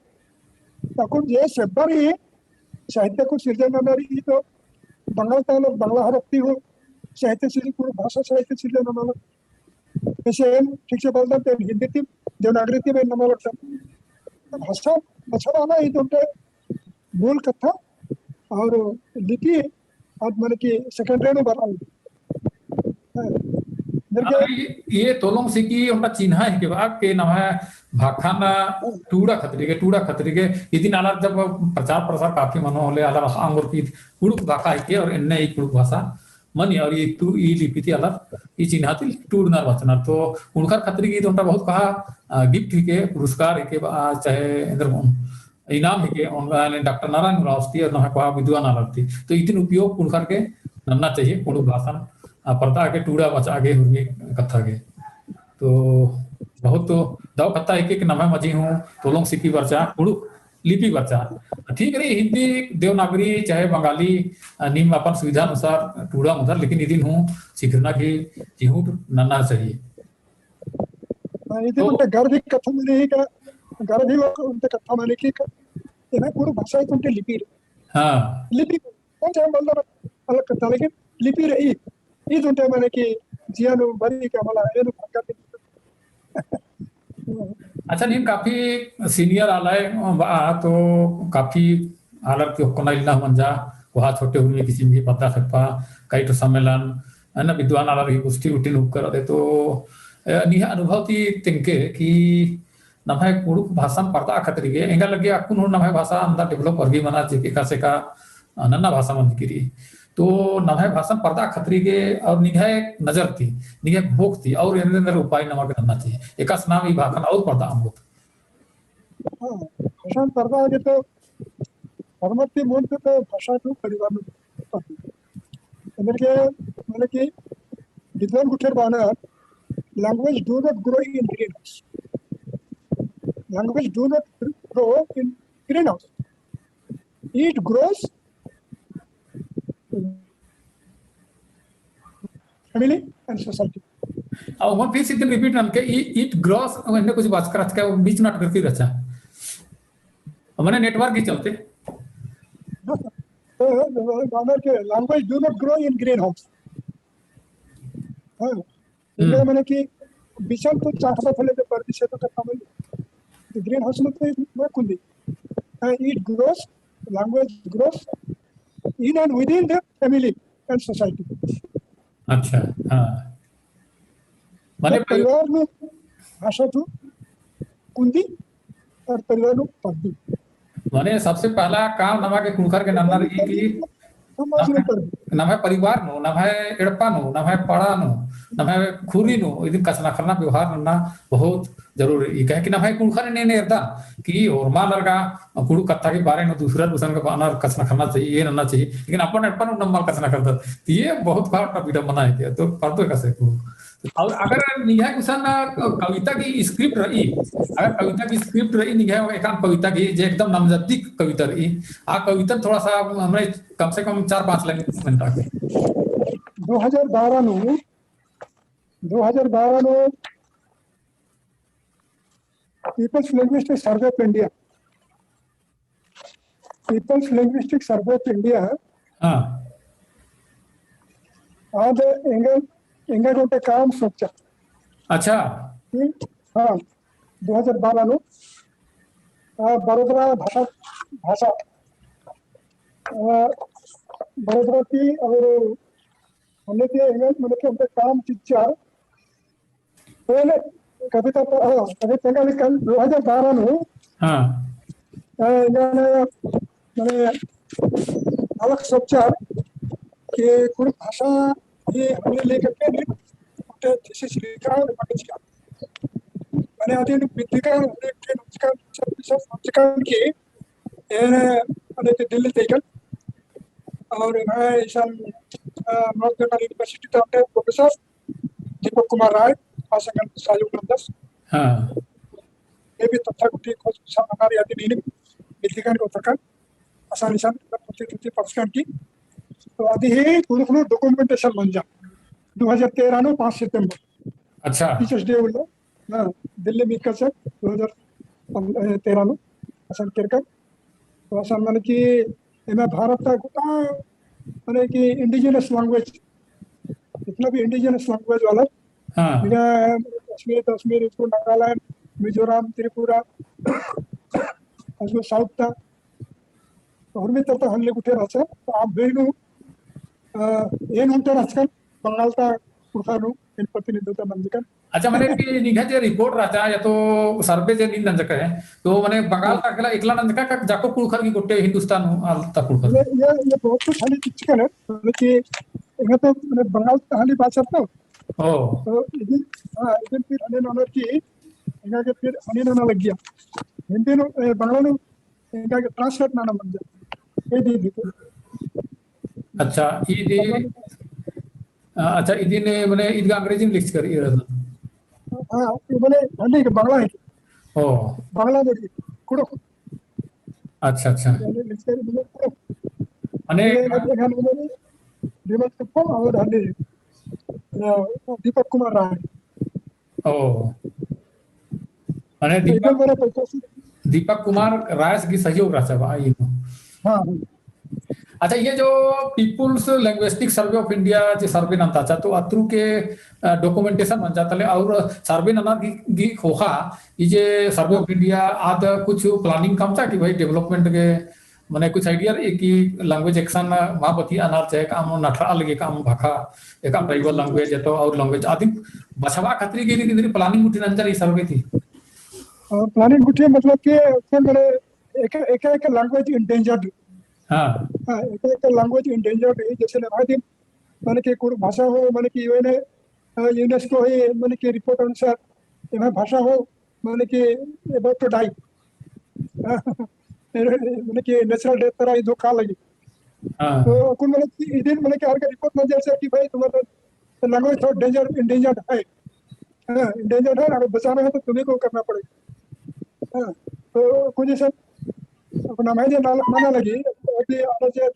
अक्कुन जे सेब्बर ही साहित्य को सिरजन नना रई तो बंगाल ता आलर बंगला हरफ ती हूँ साहित्य सिरजन, कुँड़ुख़ भाषा साहित्य सिरजन नना आलर। जैसे एन ठीक से बलदन तो एन हिंदी ती, देवनागरी ती एन नना लगदन। तो भाषा बछाबअना ही तो ओन्टे मूल कत्था और लिपि आद मने कि secondary नू बरआ लगी। हाँ, मेरे हाँ, के ये, ये तोलोंग सिकी ओन्टा चिन्हा हिके बा के नम्है भाखा ना टूड़ा खतरी गे, टूड़ा खतरी गे, इदिन आलर जब प्रचार प्रसार काफी मनो होले, आलर अख़आ ओंगोर की कुँड़ुख़ भाखा हिके और एन्ने ई कुँड़ुख़ भाषा मनी और ई तू ई लिपि ती आलर ई चिन्हा ती टूड़नर बचनर। तो कुँड़ुख़र खतरी गे तो ओन्टा बहुत कहा, अ, gift हिके, पुरस्कार हिके बा, चाहे एन्देर इनाम हिके, ओन-, यानी डॉक्टर नारायण उराँवस ती और नम्है कोहा विद्वान आलर ती। तो इदिन उपयोग कुँड़ुख़र गे नन्ना चाहिए, कुँड़ुख़ भाषा, अ, परदआ गे, टूड़ा बचआ गे, हुरमी कत्था गे। तो बहुत तो दव कत्था हिके कि नम्है मझी हूँ तोलोंग सिकी बरचा, कुँड़ुख़ लिपि बरचा। ठीक रई, हिंदी, देवनागरी, चाहे बंगाली, अ, नीम अपन सुविधा अनुसार टूड़ा मुदर, लेकिन इदिन हूँ सिखरना की चिहुट नन्ना चाहिए। हाँ, इदी तो ओन्टे गर्व ही कत्था मनी का, गर्व ही ओन्टे कत्था मने कि क-, एना कुँड़ुख़ भाषा ही ओन्टे लिपि रई। हाँ। लिपि, कौन सा हम बोलते हैं, अलग कत्था, लेकिन लिपि रई। ईद ओन्टे मने कि जिया नू बरई का मला, एनु भंगा के। अच्छा, नीन काफी senior आलर बआ, तो काफी आलर की ओक्कना इलना मंजा, कोहा छोटे उर्मी किसिम की पद्दा खेप्पा, कई ठो सम्मेलन, है ना, विद्वान आलर की गोष्ठी गुट्ठी नू उक्कर रअदय, तो, अ, निंग्है अनुभव ती तेंगके कि नम्है कुँड़ुख़ भाषान परदआ खतरी गे, एंगा लग्गी अक्कुन हूँ नम्है भाषा अन्दा develop अरगी मना चिके, एकासे का नन्ना भाषा मंजकी रई। तो नम्है भाषान परदआ खतरी गे और निंग्है नजर ती, निंग्है घोख ती और एन्देर एन्देर उपाय नमा गे नन्ना चाही, एकासे नाम ई भाखन और परदआ अम्बोत। हाँ, भाषान परदआ गे तो, परमत ती मुन्ध तो भाषा नू परिवार नू परदी। एन्देरगे, मने कि विद्वान गुट्ठियर बअनर, language do not grow in greenhouse. Language do not grow in greenhouse. It grows family and society. और ओमन फिर से इदिन repeat ननके, it, it grows, और इन्ने कुछ बात करत के, बीच नट करती रहचा। मने network ही चलते। तो, तो, तो, के language do not grow in greenhouse। हाँ। हम्म। इन्ने मने कि बिचन तो चाहबा फले तो परदेस तो कत्था मने। तो greenhouse में तो ना कुंदी। हाँ, it grows, language grows in and within the family and society। अच्छा, हाँ। मने तो परि- परिवार नू भाषा तो कुंदी और परिवार नू परदी। मने सबसे पहला काम नमा गे कुँड़ुख़र गे नन्ना रई कि नम्है, नम्है परिवार नू, नम्है एड़पा नू, नम्है पड़ा नू, नम्है खुरी नू, इदिन कछनखरना व्यवहार नन्ना बहुत जरूरी रई। काहे कि नम्है कुँड़ुख़र ने ने एरदन कि ओर्मालर गा कुँड़ुख़ कत्था के बारे नू दूसरा गुसन गा बअनर कछनखरना चाही, ये नन्ना चाही, लेकिन अपन एड़पा नू नम्मल कछनखरदत। तो ये बहुत बड़ा पीड़ा मना है क्या? तो परदो एकासे कुँड़ुख़। और अगर निंग्है गुसन कविता की script रई, अगर कविता की script रई निंग्है एकान कविता की जे एकदम नमजद्दी कविता रई, आ कविता थोड़ा सा हमरे कम से कम चार पाँच line में डाल दे। दो हज़ार बारह नू, दो हज़ार बारह नू People's Linguistic Survey of India, People's Linguistic Survey of India, हाँ। आद एंगा, एंगा गोटे काम सोचा। अच्छा। कि, हाँ, दो हज़ार बारह नू, आ, बड़ोदरा भाषा, भाषा, आ, बड़ोदरा ती और हमने के एंगा, मतलब कि हमने काम चिच्चा, पहले कविता प-, हाँ, कविता का लिखन दो हज़ार बारह नू। हाँ। अ, इन्ना, मने, अलग सोचा कि कुँड़ुख़ भाषा ही हमने लेकर के भी उनके thesis लिखा और पब्लिश किया। मने, अदिन बिद्दिकन, हमने के नमजकन, सब, सब नमजकन की, एन, मने, के दिल्ली तेकन। और मैं इसन, अ, North Bengal University ता प्रोफेसर दीपक कुमार राय, आ संगन सहयोग नंदस। हाँ। ये भी तथ्य गुट्ठी खोज विचार मनारी अदिन इन्ना बिद्दिकन को तकन, असन इसन, प्रति, प्रति पक्षकन की। तो अदि ही कुँड़ुख़ नू documentation मंजा। दो हज़ार तेरह नू पाँच सितंबर। अच्छा। Teachers Day उल्ला, हाँ, दिल्ली में इक्का से दो हज़ार तेरह नू, असन केरकन। तो असन मने कि एमा भारत का गोटा, मने कि indigenous language, जितना भी indigenous language वाला, हाँ। इन्ना कश्मीर, कश्मीर, इसको नागालैंड, मिजोरम, त्रिपुरा, इसको साउथ ता, और भी तरता हल्ले गुट्ठियर रहचा, तो आप भी नू, अ, एन ओन्टे रहचकन, बंगाल ता कुँड़ुख़र नू, एन प्रतिनिधित्व नंजकन। अच्छा, मने कि निंग्है जे report रहचा, या तो survey जे नीन नंजकय, तो मने बंगाल ता अकेला एकला नंजकय, का जाको कुँड़ुख़र की गोट्टे हिंदुस्तान नू आलर ता कुँड़ुख़र? ये, ये, ये बहुत कुछ हनी चिच्चकन, मने कि, एंगा तो, मने बंगाल ता हनी बाचर तो। ओ। तो इदिन, हाँ, इदिन फिर हनी ननर की, एंगा के फिर हनी नना लग्गिया। हिंदी नू, ए, बंगला नू, एंगा के translate नना मंजा। ए दी दी। अच्छा, इदी, अ, अच्छा, इदिन मने ईद गा अंग्रेजी में लिखचकर ई रहचा। हाँ, ई मने हनी के बंगला है। ओ। बंगला में कुँड़ुख़। अच्छा, अच्छा। मने लिखचकर मने कुँड़ुख़। मने मने एंगा मने विमल कुप्पम और हनी, अ, दीपक कुमार राय। ओ। मने तो दीपक इधर मेरा पैसा से दीपक कुमार रायस गही सहयोग रहचा बा, ई। हाँ, हाँ। अच्छा, ये जो People's Linguistic Survey of India जे survey नंताचा, तो अत्रु के, अ, documentation मंजा तले और survey नना गही, गही ख़ोख़ा, ई जे Survey of India आद कुछ planning कमचा कि भाई development के मने कुछ idea रई कि language action मा पत्ती अनर चाहे काम नठरा लगी काम भाखा, एकअम tribal language है तो और language आदि बछाबआ खतरी गही इन्द्रिई planning गुट्ठी नंजर ई survey ती? अ, planning गुट्ठी मतलब कि कोन मने एक, एक, एक language endangered। हाँ। हाँ, एक, एक language endangered है, जैसे नम्है दिम मने कि कुँड़ुख़ भाषा हो, मने कि U N, अ, UNESCO ही मने कि report अनुसार एम्है भाषा हो, मने कि about to die। मने कि natural death तरा इदो का लगी। हाँ। तो कुन मने कि इदिन मने कि आर का report नंजर से कि भाई तुम्हारा language तो danger, endangered है। हाँ, endangered है, अगर बचाना है तो तुम्ही को करना पड़ेगा। हाँ, तो कुछ ऐसा अपना मैं जे नाला, मना लगी, अभी आना जे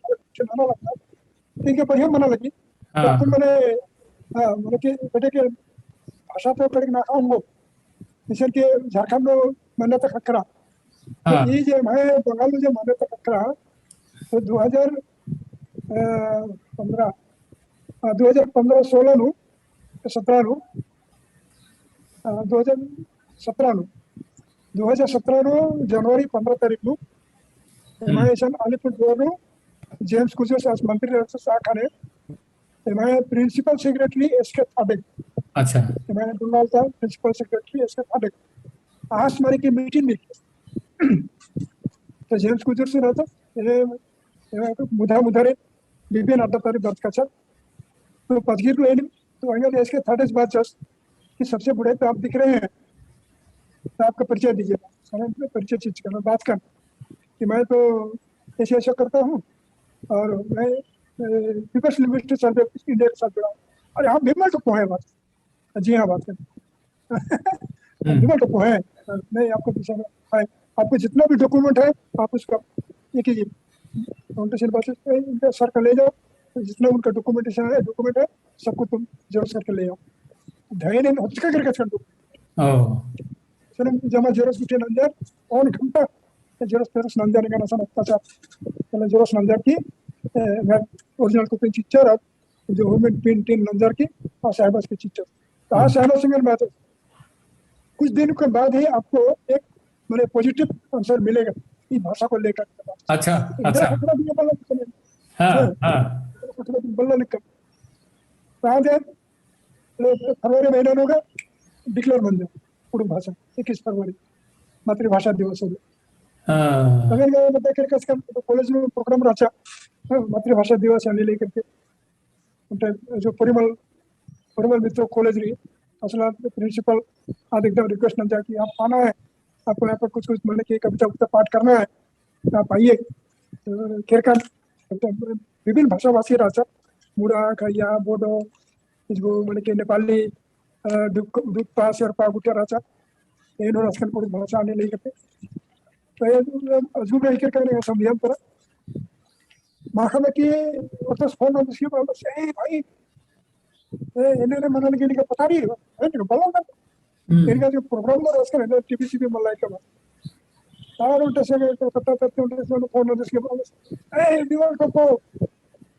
नाला लगता, ठीक है, बढ़िया मना लगी। हाँ। तो कुन मने, हाँ, मने कि बेटे के भाषा तो कड़क ना खाऊंगो। जैसे कि झारखंड में मान्यता ख़क्खरा। तो हाँ। ई जे एम्है बंगाल में जे मान्यता ख़क्खरा, तो दो हज़ार, अ, पन्द्रह, अ, दो हज़ार पन्द्रह सोलह नू, सत्रह नू, अ, दो हज़ार सत्रह नू, दो हज़ार सत्रह नू जनवरी पन्द्रह तारीख नू, हम्म। एम्है इसन अलीपुरदुआर नू जेम्स कुजूर आस मंत्री रहचस आ ख़ने, एम्है principal secretary एस के थाडे। अच्छा। एम्है डुंगाल ता principal secretary एस के थाडे। आस मने कि meeting नू। तो जेम्स कुजूर से रहता, ए, ए, मुधा मुधा रे, विभिन्न अड्डा तारी बात का चल। तो पदगिर को एन, तो अंगल एस के थाडे से बात चल, कि सबसे बूढ़े तो आप दिख रहे हैं, तो आपका परिचय दीजिए। सारे अपने परिचय चीज करना, बात करना, कि मैं तो ऐसे ऐसा करता हूँ, और मैं, ए, People's Linguistic Survey of India के साथ जुड़ा हूँ। अरे, हम विमल टोप्पो हैं बात। जी हाँ, बात करें। हम्म। विमल टोप्पो हैं। नहीं, आपको दूसरा है। आपको जितना भी document है, आप उसका ये कीजिए। Foundation बात है, इनका सर का ले जाओ, जितना उनका documentation है, document है, सबको तुम xerox करके ले आओ। धैर्य नहीं, हत्या करके छोड़ दो। ओह। सर, जमा xerox उठे नंजर, और घंटा xerox, xerox नंजर, इनका नसन अत्याचार। पहले xerox नंजर की, ए, मैं original copy चिच्चर, और जो हुमेन print टीन नंजर की, और साहब के चिच्चर। तो आज हम्म। साहब सिंह बात है। कुछ दिन के बाद ही आपको एक, माने, positive answer मिलेगा, इस भाषा को लेकर। अच्छा, इतना अच्छा। फकरा भी बल्ला लिखा। हाँ, हाँ। हाँ। फकरा भी बल्ला लिखा। तो आज है, फरवरी महीना नू गा declare मंजा कुँड़ुख़ भाषा, इक्कीस फरवरी मातृभाषा दिवस है। हाँ। अगर मैं बता कर कस कम तो college में program रहचा, हाँ, मातृभाषा दिवस है लेकर के। उनके जो परिमल, परिमल मित्र college रई, असला principal आद एकदम request नंजा कि आप आना है, आपको यहाँ पर कुछ कुछ माने कि कविता उविता पाठ करना है, आप आइए। तो केरकन विभिन्न भाषा भाषी रहचा, मुड़ा, खैया, बोडो, इसको माने कि नेपाली, अ, डुक-, डुक्का, शेर्पा, गुट्ठिया रहचा। एन और असकन कुँड़ुख़ भाषा आने लगी करते। तो ये अजूबा ही केरकन समझिया तरा। माखा में कि ओतस phone नंदस कि बलस, "ए भाई, ए, एन्ने एन्ने मनन के निका पता नहीं, है ना, बल्ला ना।" हम्म। इनका जो program में रहचकर है ना, TV सीवी मल्ला का बा। तार उल्टे से गए, तो पता करते उल्टे से phone नंदस के बलस, "ए, विमल टोप्पो,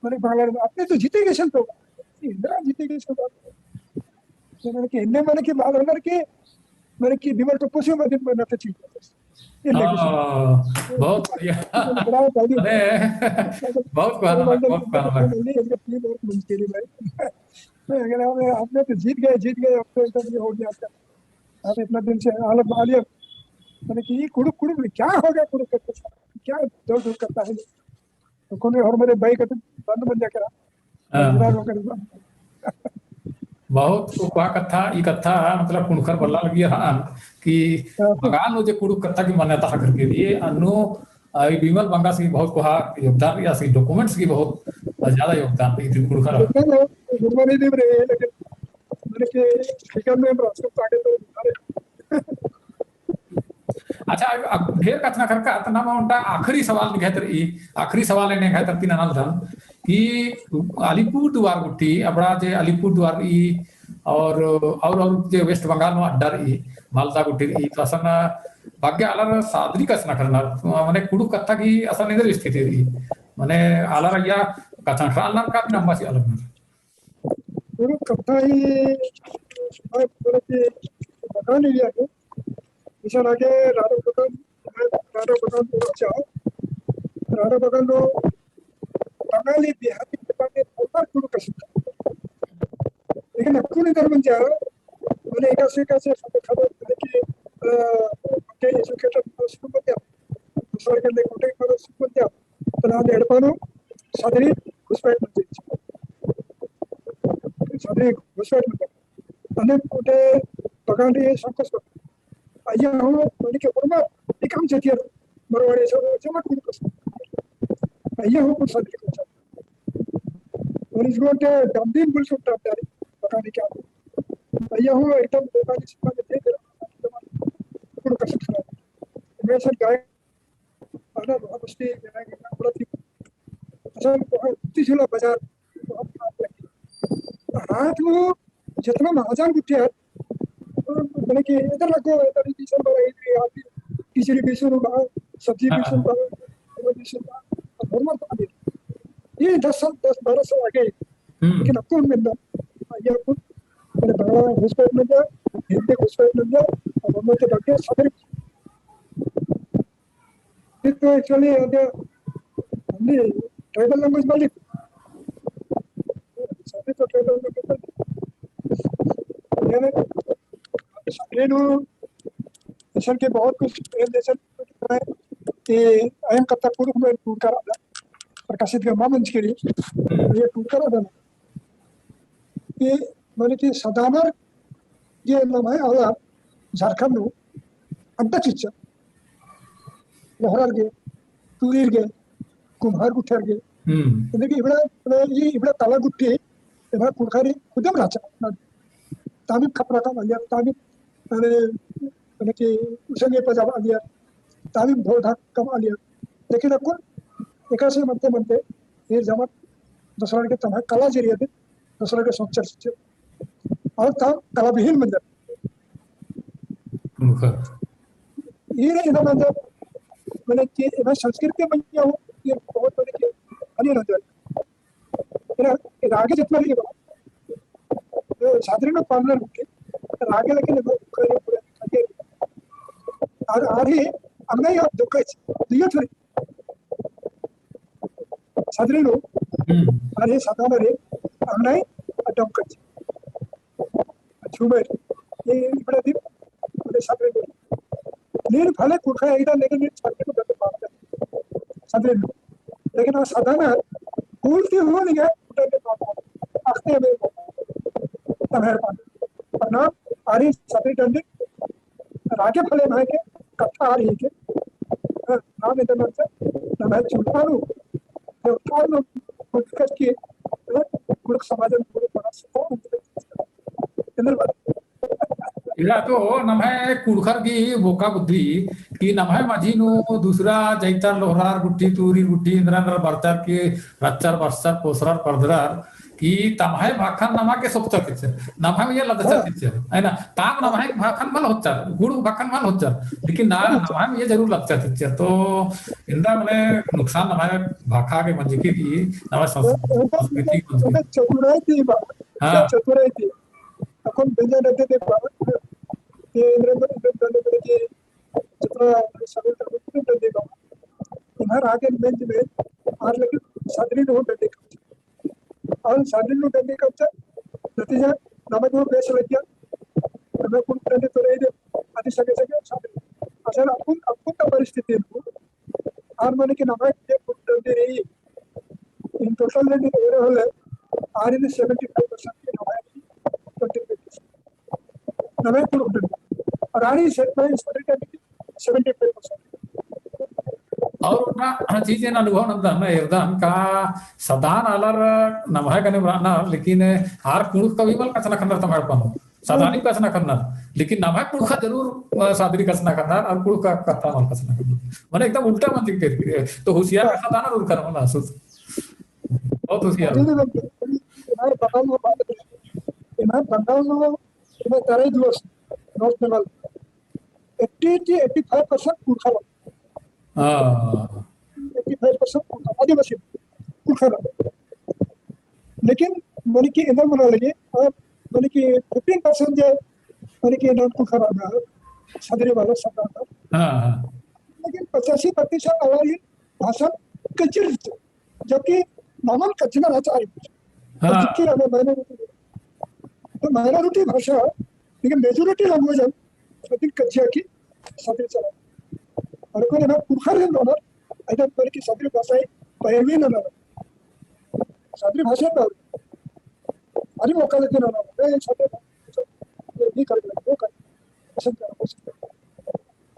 माने बांग्ला में, अपने तो जीते गए सन तो।" इधर जीते गए सन तो। तो माने कि एन्ने माने कि बात होनर कि, माने कि विमल टोप्पो से मदद में ना तो चीज। ये लेके हाँ, बहुत बढ़िया। बड़ा भाई। अरे, बहुत कोहन, बहुत कोहन। नहीं, इसका team बहुत मंच के लिए भाई। अगर आप, आपने तो जीत गए, जीत गए, अब तो एकदम ये हो गया आपका। आप इतना दिन से हालत बना लिया। माने कि ये कुँड़ुख़, कुँड़ुख़ में क्या हो गया, कुँड़ुख़ करके? क्या दौड़ धूप करता है? तो कौन और मेरे भाई का तो बंद बन जा करा। हाँ। बहुत कुँड़ुख़ कत्था, ई कत्था मतलब कुँड़ुख़र बल्ला लगी रहन कि हाँ। बंगाल नू जे कुँड़ुख़ कत्था की मान्यता ख़क्खरकी रई, अन्नु, आ, ई विमल बंगास गही बहुत कोहा योगदान रई, आस गही documents गही बहुत ज्यादा योगदान रई, इदिन कुँड़ुख़र। लेकिन वो गुरबानी दी रहे, लेकिन माने कि फिकर में राष्ट्र आगे तो अच्छा, अब ढेर कछनखरका, तो नाम ओन्टा आखिरी सवाल निंग्है तरती, आखिरी सवाल एन निंग्है तरती ननालदन कि अलीपुरदुआर गुट्ठी, अबड़ा जे अलीपुरदुआर ई और, और, और जे वेस्ट बंगाल नू अड्डा रई, मालदा गुट्ठी रई, तो असन बग्गे आलर सादरी कछनखरनर, मने कुँड़ुख़ कत्था गही असन एन्देर स्थिति रई, मने आलर अइय्या कछनखरनर का भी नम्बा चिआ लगनर। कुँड़ुख़ कत्था ही सुभाव बोले कि बंगाल एरिया के, इसन आगे राडो बगान, राडो बगान नू रहचा, राडो बगान नू बंगाली, बिहारी, नेपाली, बहुत कुँड़ुख़ कछनखरनर। लेकिन अक्कुन एन्देर मंजा, मने एकासे, एकासे खबर, खबर, मने कि, अ, के educated मनो शुरू मंजा, दूसरा के ले contact मनो शुरू मंजा, तो ना एड़पा नू सादरी घुसपैठ मंजा। सादरी घुसपैठ मंजा। अन्ने ओन्टे बगान रई संकोच बगान। अइय्या हूँ, मने कि होरमर एकअम जातियर, मारवाड़ी सब जम्मा कुँड़ुख़ कछनखरनर। अइय्या हूँ कुँड़ुख़ सादरी कछनखरनर। और इस गोटे डमदिन बुल सुन टप डारी, पता नहीं क्या। अइय्या हूँ एकदम नेपाली सिनेमा में देख रहा हूँ, कुँड़ुख़ कछनखरनर। मैं सर गाय, आना लोहा बस्ती, मेरा गाना पूरा थी। असल, वहाँ गुत्ती झूला बाजार, वहाँ हाट लगी। हाट में जितना महाजन गुट्ठी है, मने कि एन्देर लग्गो, एन्देर इसन बरई, इसन आदमी, खिचड़ी बेचुन बा, सब्जी हाँ। बेचुन बा, फल बेचुन बा, अब होरमर तो आगे। ये दस साल, दस बारह साल आगे। हम्म। लेकिन अक्कुन मेंदा, अइय्या अक्कुन, मने बांग्ला घुसपैठ मेंदा, हिंदी घुसपैठ मेंदा, अब होरमर तो डगे सादरी फिर तो actually अगर हमने tribal language बोली, सभी तो tribal language बोली। यानी सादरी नू इसन के बहुत कुछ प्रेम जैसे कि अयंग कत्था कुँड़ुख़ में टूड़का रअदन, प्रकाशित गा मा मंजकी रई, ये टूड़का रअदन। ये मने कि सदानर गे नम्है आलर झारखंड नू अड्डा चिच्चर। लोहरार गे, तुरीर गे, कुम्हार गुट्ठियर गे। हम्म। इन्ने कि इबड़ा, मने ई इबड़ा तला गुट्ठी, इबड़ा कुँड़ुख़ारी खुदम रहचा। तामिम खपरा कमआलियर, तामिम, मने, मने कि उसेंगे पजाबआलियर, तामिम ढोल ढाक कमआलियर। लेकिन अक्कुन एकासे मनते मनते, ये जमा दूसरा के तम्है कला जरिया दे, दूसरा के सोचर चिच्चर। और ताम कला विहीन मंजर। कुँड़ुख़र। ये रे इन्ना मंजर, मने कि इन्ना संस्कृति मंजर हो, ये बहुत मने कि हानि नंजर। इन्ना रागे जितना भी बा, तो सादरी नू पानर गुट्ठी, रागे लेकिन वो करे पूरे खाके। और, और ही, हमने ये दुख है, दुइयो थोड़ी। सादरी नू, हम्म। अरे सदानर रे, अंगनाई अड्डा कच्ची। झूमर, ये बड़ा दिन, बड़े सादरी नू। नीन भले कुँड़ुख़ा एकदम, लेकिन नीन सादरी नू बड़े बात है। सादरी नू। लेकिन आ सदानर, बोलते हो नहीं है, उधर के बात है। आखते में बात है। तम्है एड़पा नू। प्रणाम, आरी सादरी डंडी, रागे भले नम्है के कत्था आर ही के, हाँ, नाम इदन नंजर, नम्है चुलका नू, देवता नू, कुछ करके, हाँ, कुँड़ुख़ समाजन कुँड़ुख़ बना सको, इधर बात। इरा तो नम्है कुँड़ुख़र की बोका बुद्धि कि नम्है मझी नू दूसरा जैतर लोहरार गुट्ठी, तुरीर गुट्ठी, इन्द्रा इन्द्रा बरचर की रच्चर, बस्चर, पोसरर, परदरर, कि तम्है भाखन नमा गे सोचर चिच्चर, नम्है उइया लदचर चिच्चर, है ना? ताम नम्है भाखन मल होचर, कुँड़ुख़ भाखन मल होचर, लेकिन ना, नम्है उइया जरूर लदचर चिच्चर। तो इन्द्रा मने नुकसान नम्है भाखा गे मंजकी रई, नम्है संस-, संस्कृति गे मंजकी रई। चतुराई ती बा, हाँ। चतुराई ती। अक्कुन बेंजा डंडी ती बा, ये इन्द्रा, इन्द्रा डंडी ती, जितना सभी तक डंडी ती बा। इन्ना रागे मेंज में, आर लेकिन सादरी नू डंडी और सादरी नू डंडी कमचर, नतीजा नमा गे बेस लग्गिया, नमा कुँड़ुख़ डंडी तो रई दे, अदी सगे सगे सादरी। असल अक्कुन, अक्कुन ता परिस्थिति नू, आर मने कि नमा गे कुँड़ुख़ डंडी रई, in total डंडी तो एरा होले, आर इन्ने seventy five percent के नमा गे डंडी रई। नम्है कुँड़ुख़ डंडी। और आर ही से-, मैं इस पर डंडी seventy five percent। और ना, हाँ, चीज एन अनुभव नंदन, एरदन का सदान आलर नम्है गने बरनर, लेकिन आर कुँड़ुख़ कभी मल कछनखरनर तम्है एड़पा नू। सदानी कछनखरनर, लेकिन नम्है कुँड़ुख़ा जरूर, अ, सादरी कछनखरनर, और कुँड़ुख़ का कत्था मल कछनखरनर। मने एकदम उल्टा मंजकी रई। तो होशियार का सदानर उरखर मना सुत। बहुत होशियार। अरे, अरे, अरे, अरे, बताओ, बताओ। मैं बंगाल नू, मैं तराई दिवस, North Bengal, eighty ती eighty five percent कुँड़ुख़र। हाँ। Eighty five percent कुँड़ुख़र, आदिवासी कुँड़ुख़र। लेकिन मने कि एन्देर मना लगी, और मने कि fifteen percent जे मने कि non कुँड़ुख़र रअनर, सदरी वाला सब रअनर। हाँ, हाँ। लेकिन पचासी प्रतिशत आबादी भाषा कच्ची रई, जबकि नमन कच्चना रहचा आर। हाँ। जबकि हमें minority, तो minority भाषा, लेकिन majority language है, लेकिन कच्चिया की सदरी चला। और कोई ना कुँड़ुख़र ही दोनों, ऐसा पर की सदरी भाषा ही पैरवी ना ना। सदरी भाषा तो अरे मौका लेते ना ना, ए, सदरी भाषा, ये भी कर, वो कर, पसंद कर, पसंद कर।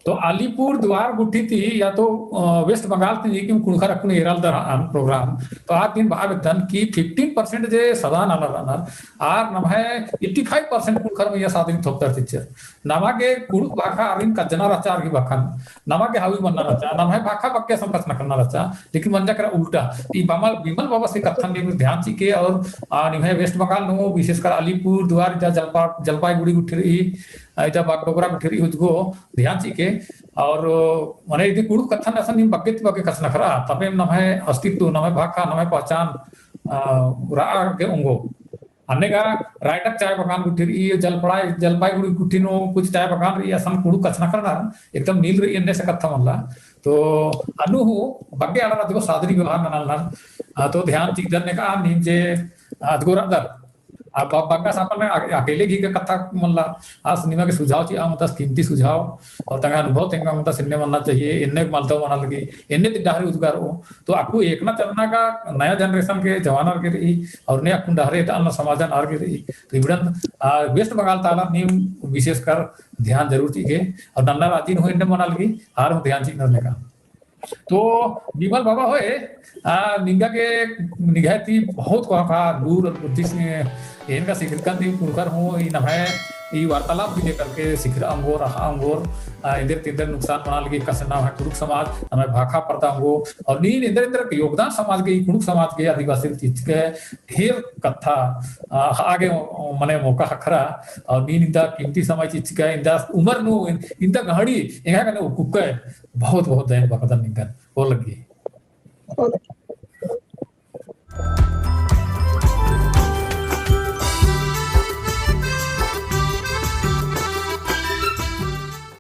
तो अलीपुर दुआर गुट्ठी ती या तो, अ, West Bengal ती जे कि कुँड़ुख़र अक्कुन एरालदर हन program, तो आ दिन बआ बेद्दन कि fifteen percent जे सदन आलर रअनर, आर नम्है eighty five percent कुँड़ुख़र मइय्याँ सादरिन थोपदर चिच्चर। नमा गे कुँड़ुख़ भाखा आरिन कज्जना रहचा आर गही भाखन, नमा गे हावी मन्ना रहचा, नम्है भाखा बग्गे असन कछनखरना रहचा, लेकिन मंजा केरा उल्टा। ई बमल, बिमल बाबस कत्थन नीम ध्यान चिके और, आ, निम्है West Bengal नू विशेषकर अलीपुर दुआर इदा जलपा-, जलपाईगुड़ी गुट्ठी रई, आ, इदा बागडोगरा गुट्ठी रई उजगो ध्यान चिके। और मने इदी कुँड़ुख़ कत्थन असन नीम बग्गे ती बग्गे कछनखरआ, तबे नम्है अस्तित्व, नम्है भाखा, नम्है पहचान, आ, रआ गे ओंगो। अन्ने गा रायडक चाय बगान गुट्ठी रई, जलपड़ाई, जलपाईगुड़ी गुट्ठी नू कुछ चाय बगान रई, असन कुँड़ुख़ कछनखरनर, एकदम नील रई एन्ने से कत्था मल्ला। तो अन्नु हूँ बग्गे आलर अदगो सादरी व्यवहार ननालनर। आ, तो ध्यान चिकदर ने का नीम जे अदगो रअदर। आ, ब-, बग्गे सापन में अक-, अकेले गही कत्था मल्ला। आस निमा गे सुझाव चिआ ओंगदस, कीमती सुझाव। और तंग्है अनुभव तेंगा ओंगदस, एन्ने मन्ना चाहिए, एन्ने मलदव मना लगी, एन्ने ती डहरे उजगारओ। तो अक्कु एकना चलना का नया generation के जवान आर गे रई, और ने अक्कुन डहरे ता अन्ना समाजन आर गे रई। तो इबड़न, आ, West Bengal ता आलर नीम विशेषकर ध्यान जरूर चिके, और नन्ना राजी नू एन्ने मना लगी, आर हूँ ध्यान चिअनर ने का। तो बिमल बाबा होय, आ, निंगा गे निंग्है ती बहुत कोहा कोहा लूर और बुद्धि से एन का सिखरकन ती कुँड़ुख़र हूँ, ई नम्है ई वार्तालाप भी लेकर के सिखरआ ओंगोर, अख़आ ओंगोर, आ, एन्देर तेन्देर नुकसान मना लगी कछनखरआ ओंगोर कुँड़ुख़ समाज, नम्है भाखा परदआ ओंगो, और नीन एन्देर एन्देर योगदान समाज गे, ई कुँड़ुख़ समाज गे आदिवासी चिच्चके ढेर कत्था, आ, अख़आ गे मने मौका ख़क्खरा, और नीन इन्दा कीमती समय चिच्चके, इन्दा उमर नू, इन्दा गहड़ी, एंगा गने उक्कय, बहुत बहुत दयन बअदन निंगन, होले गे।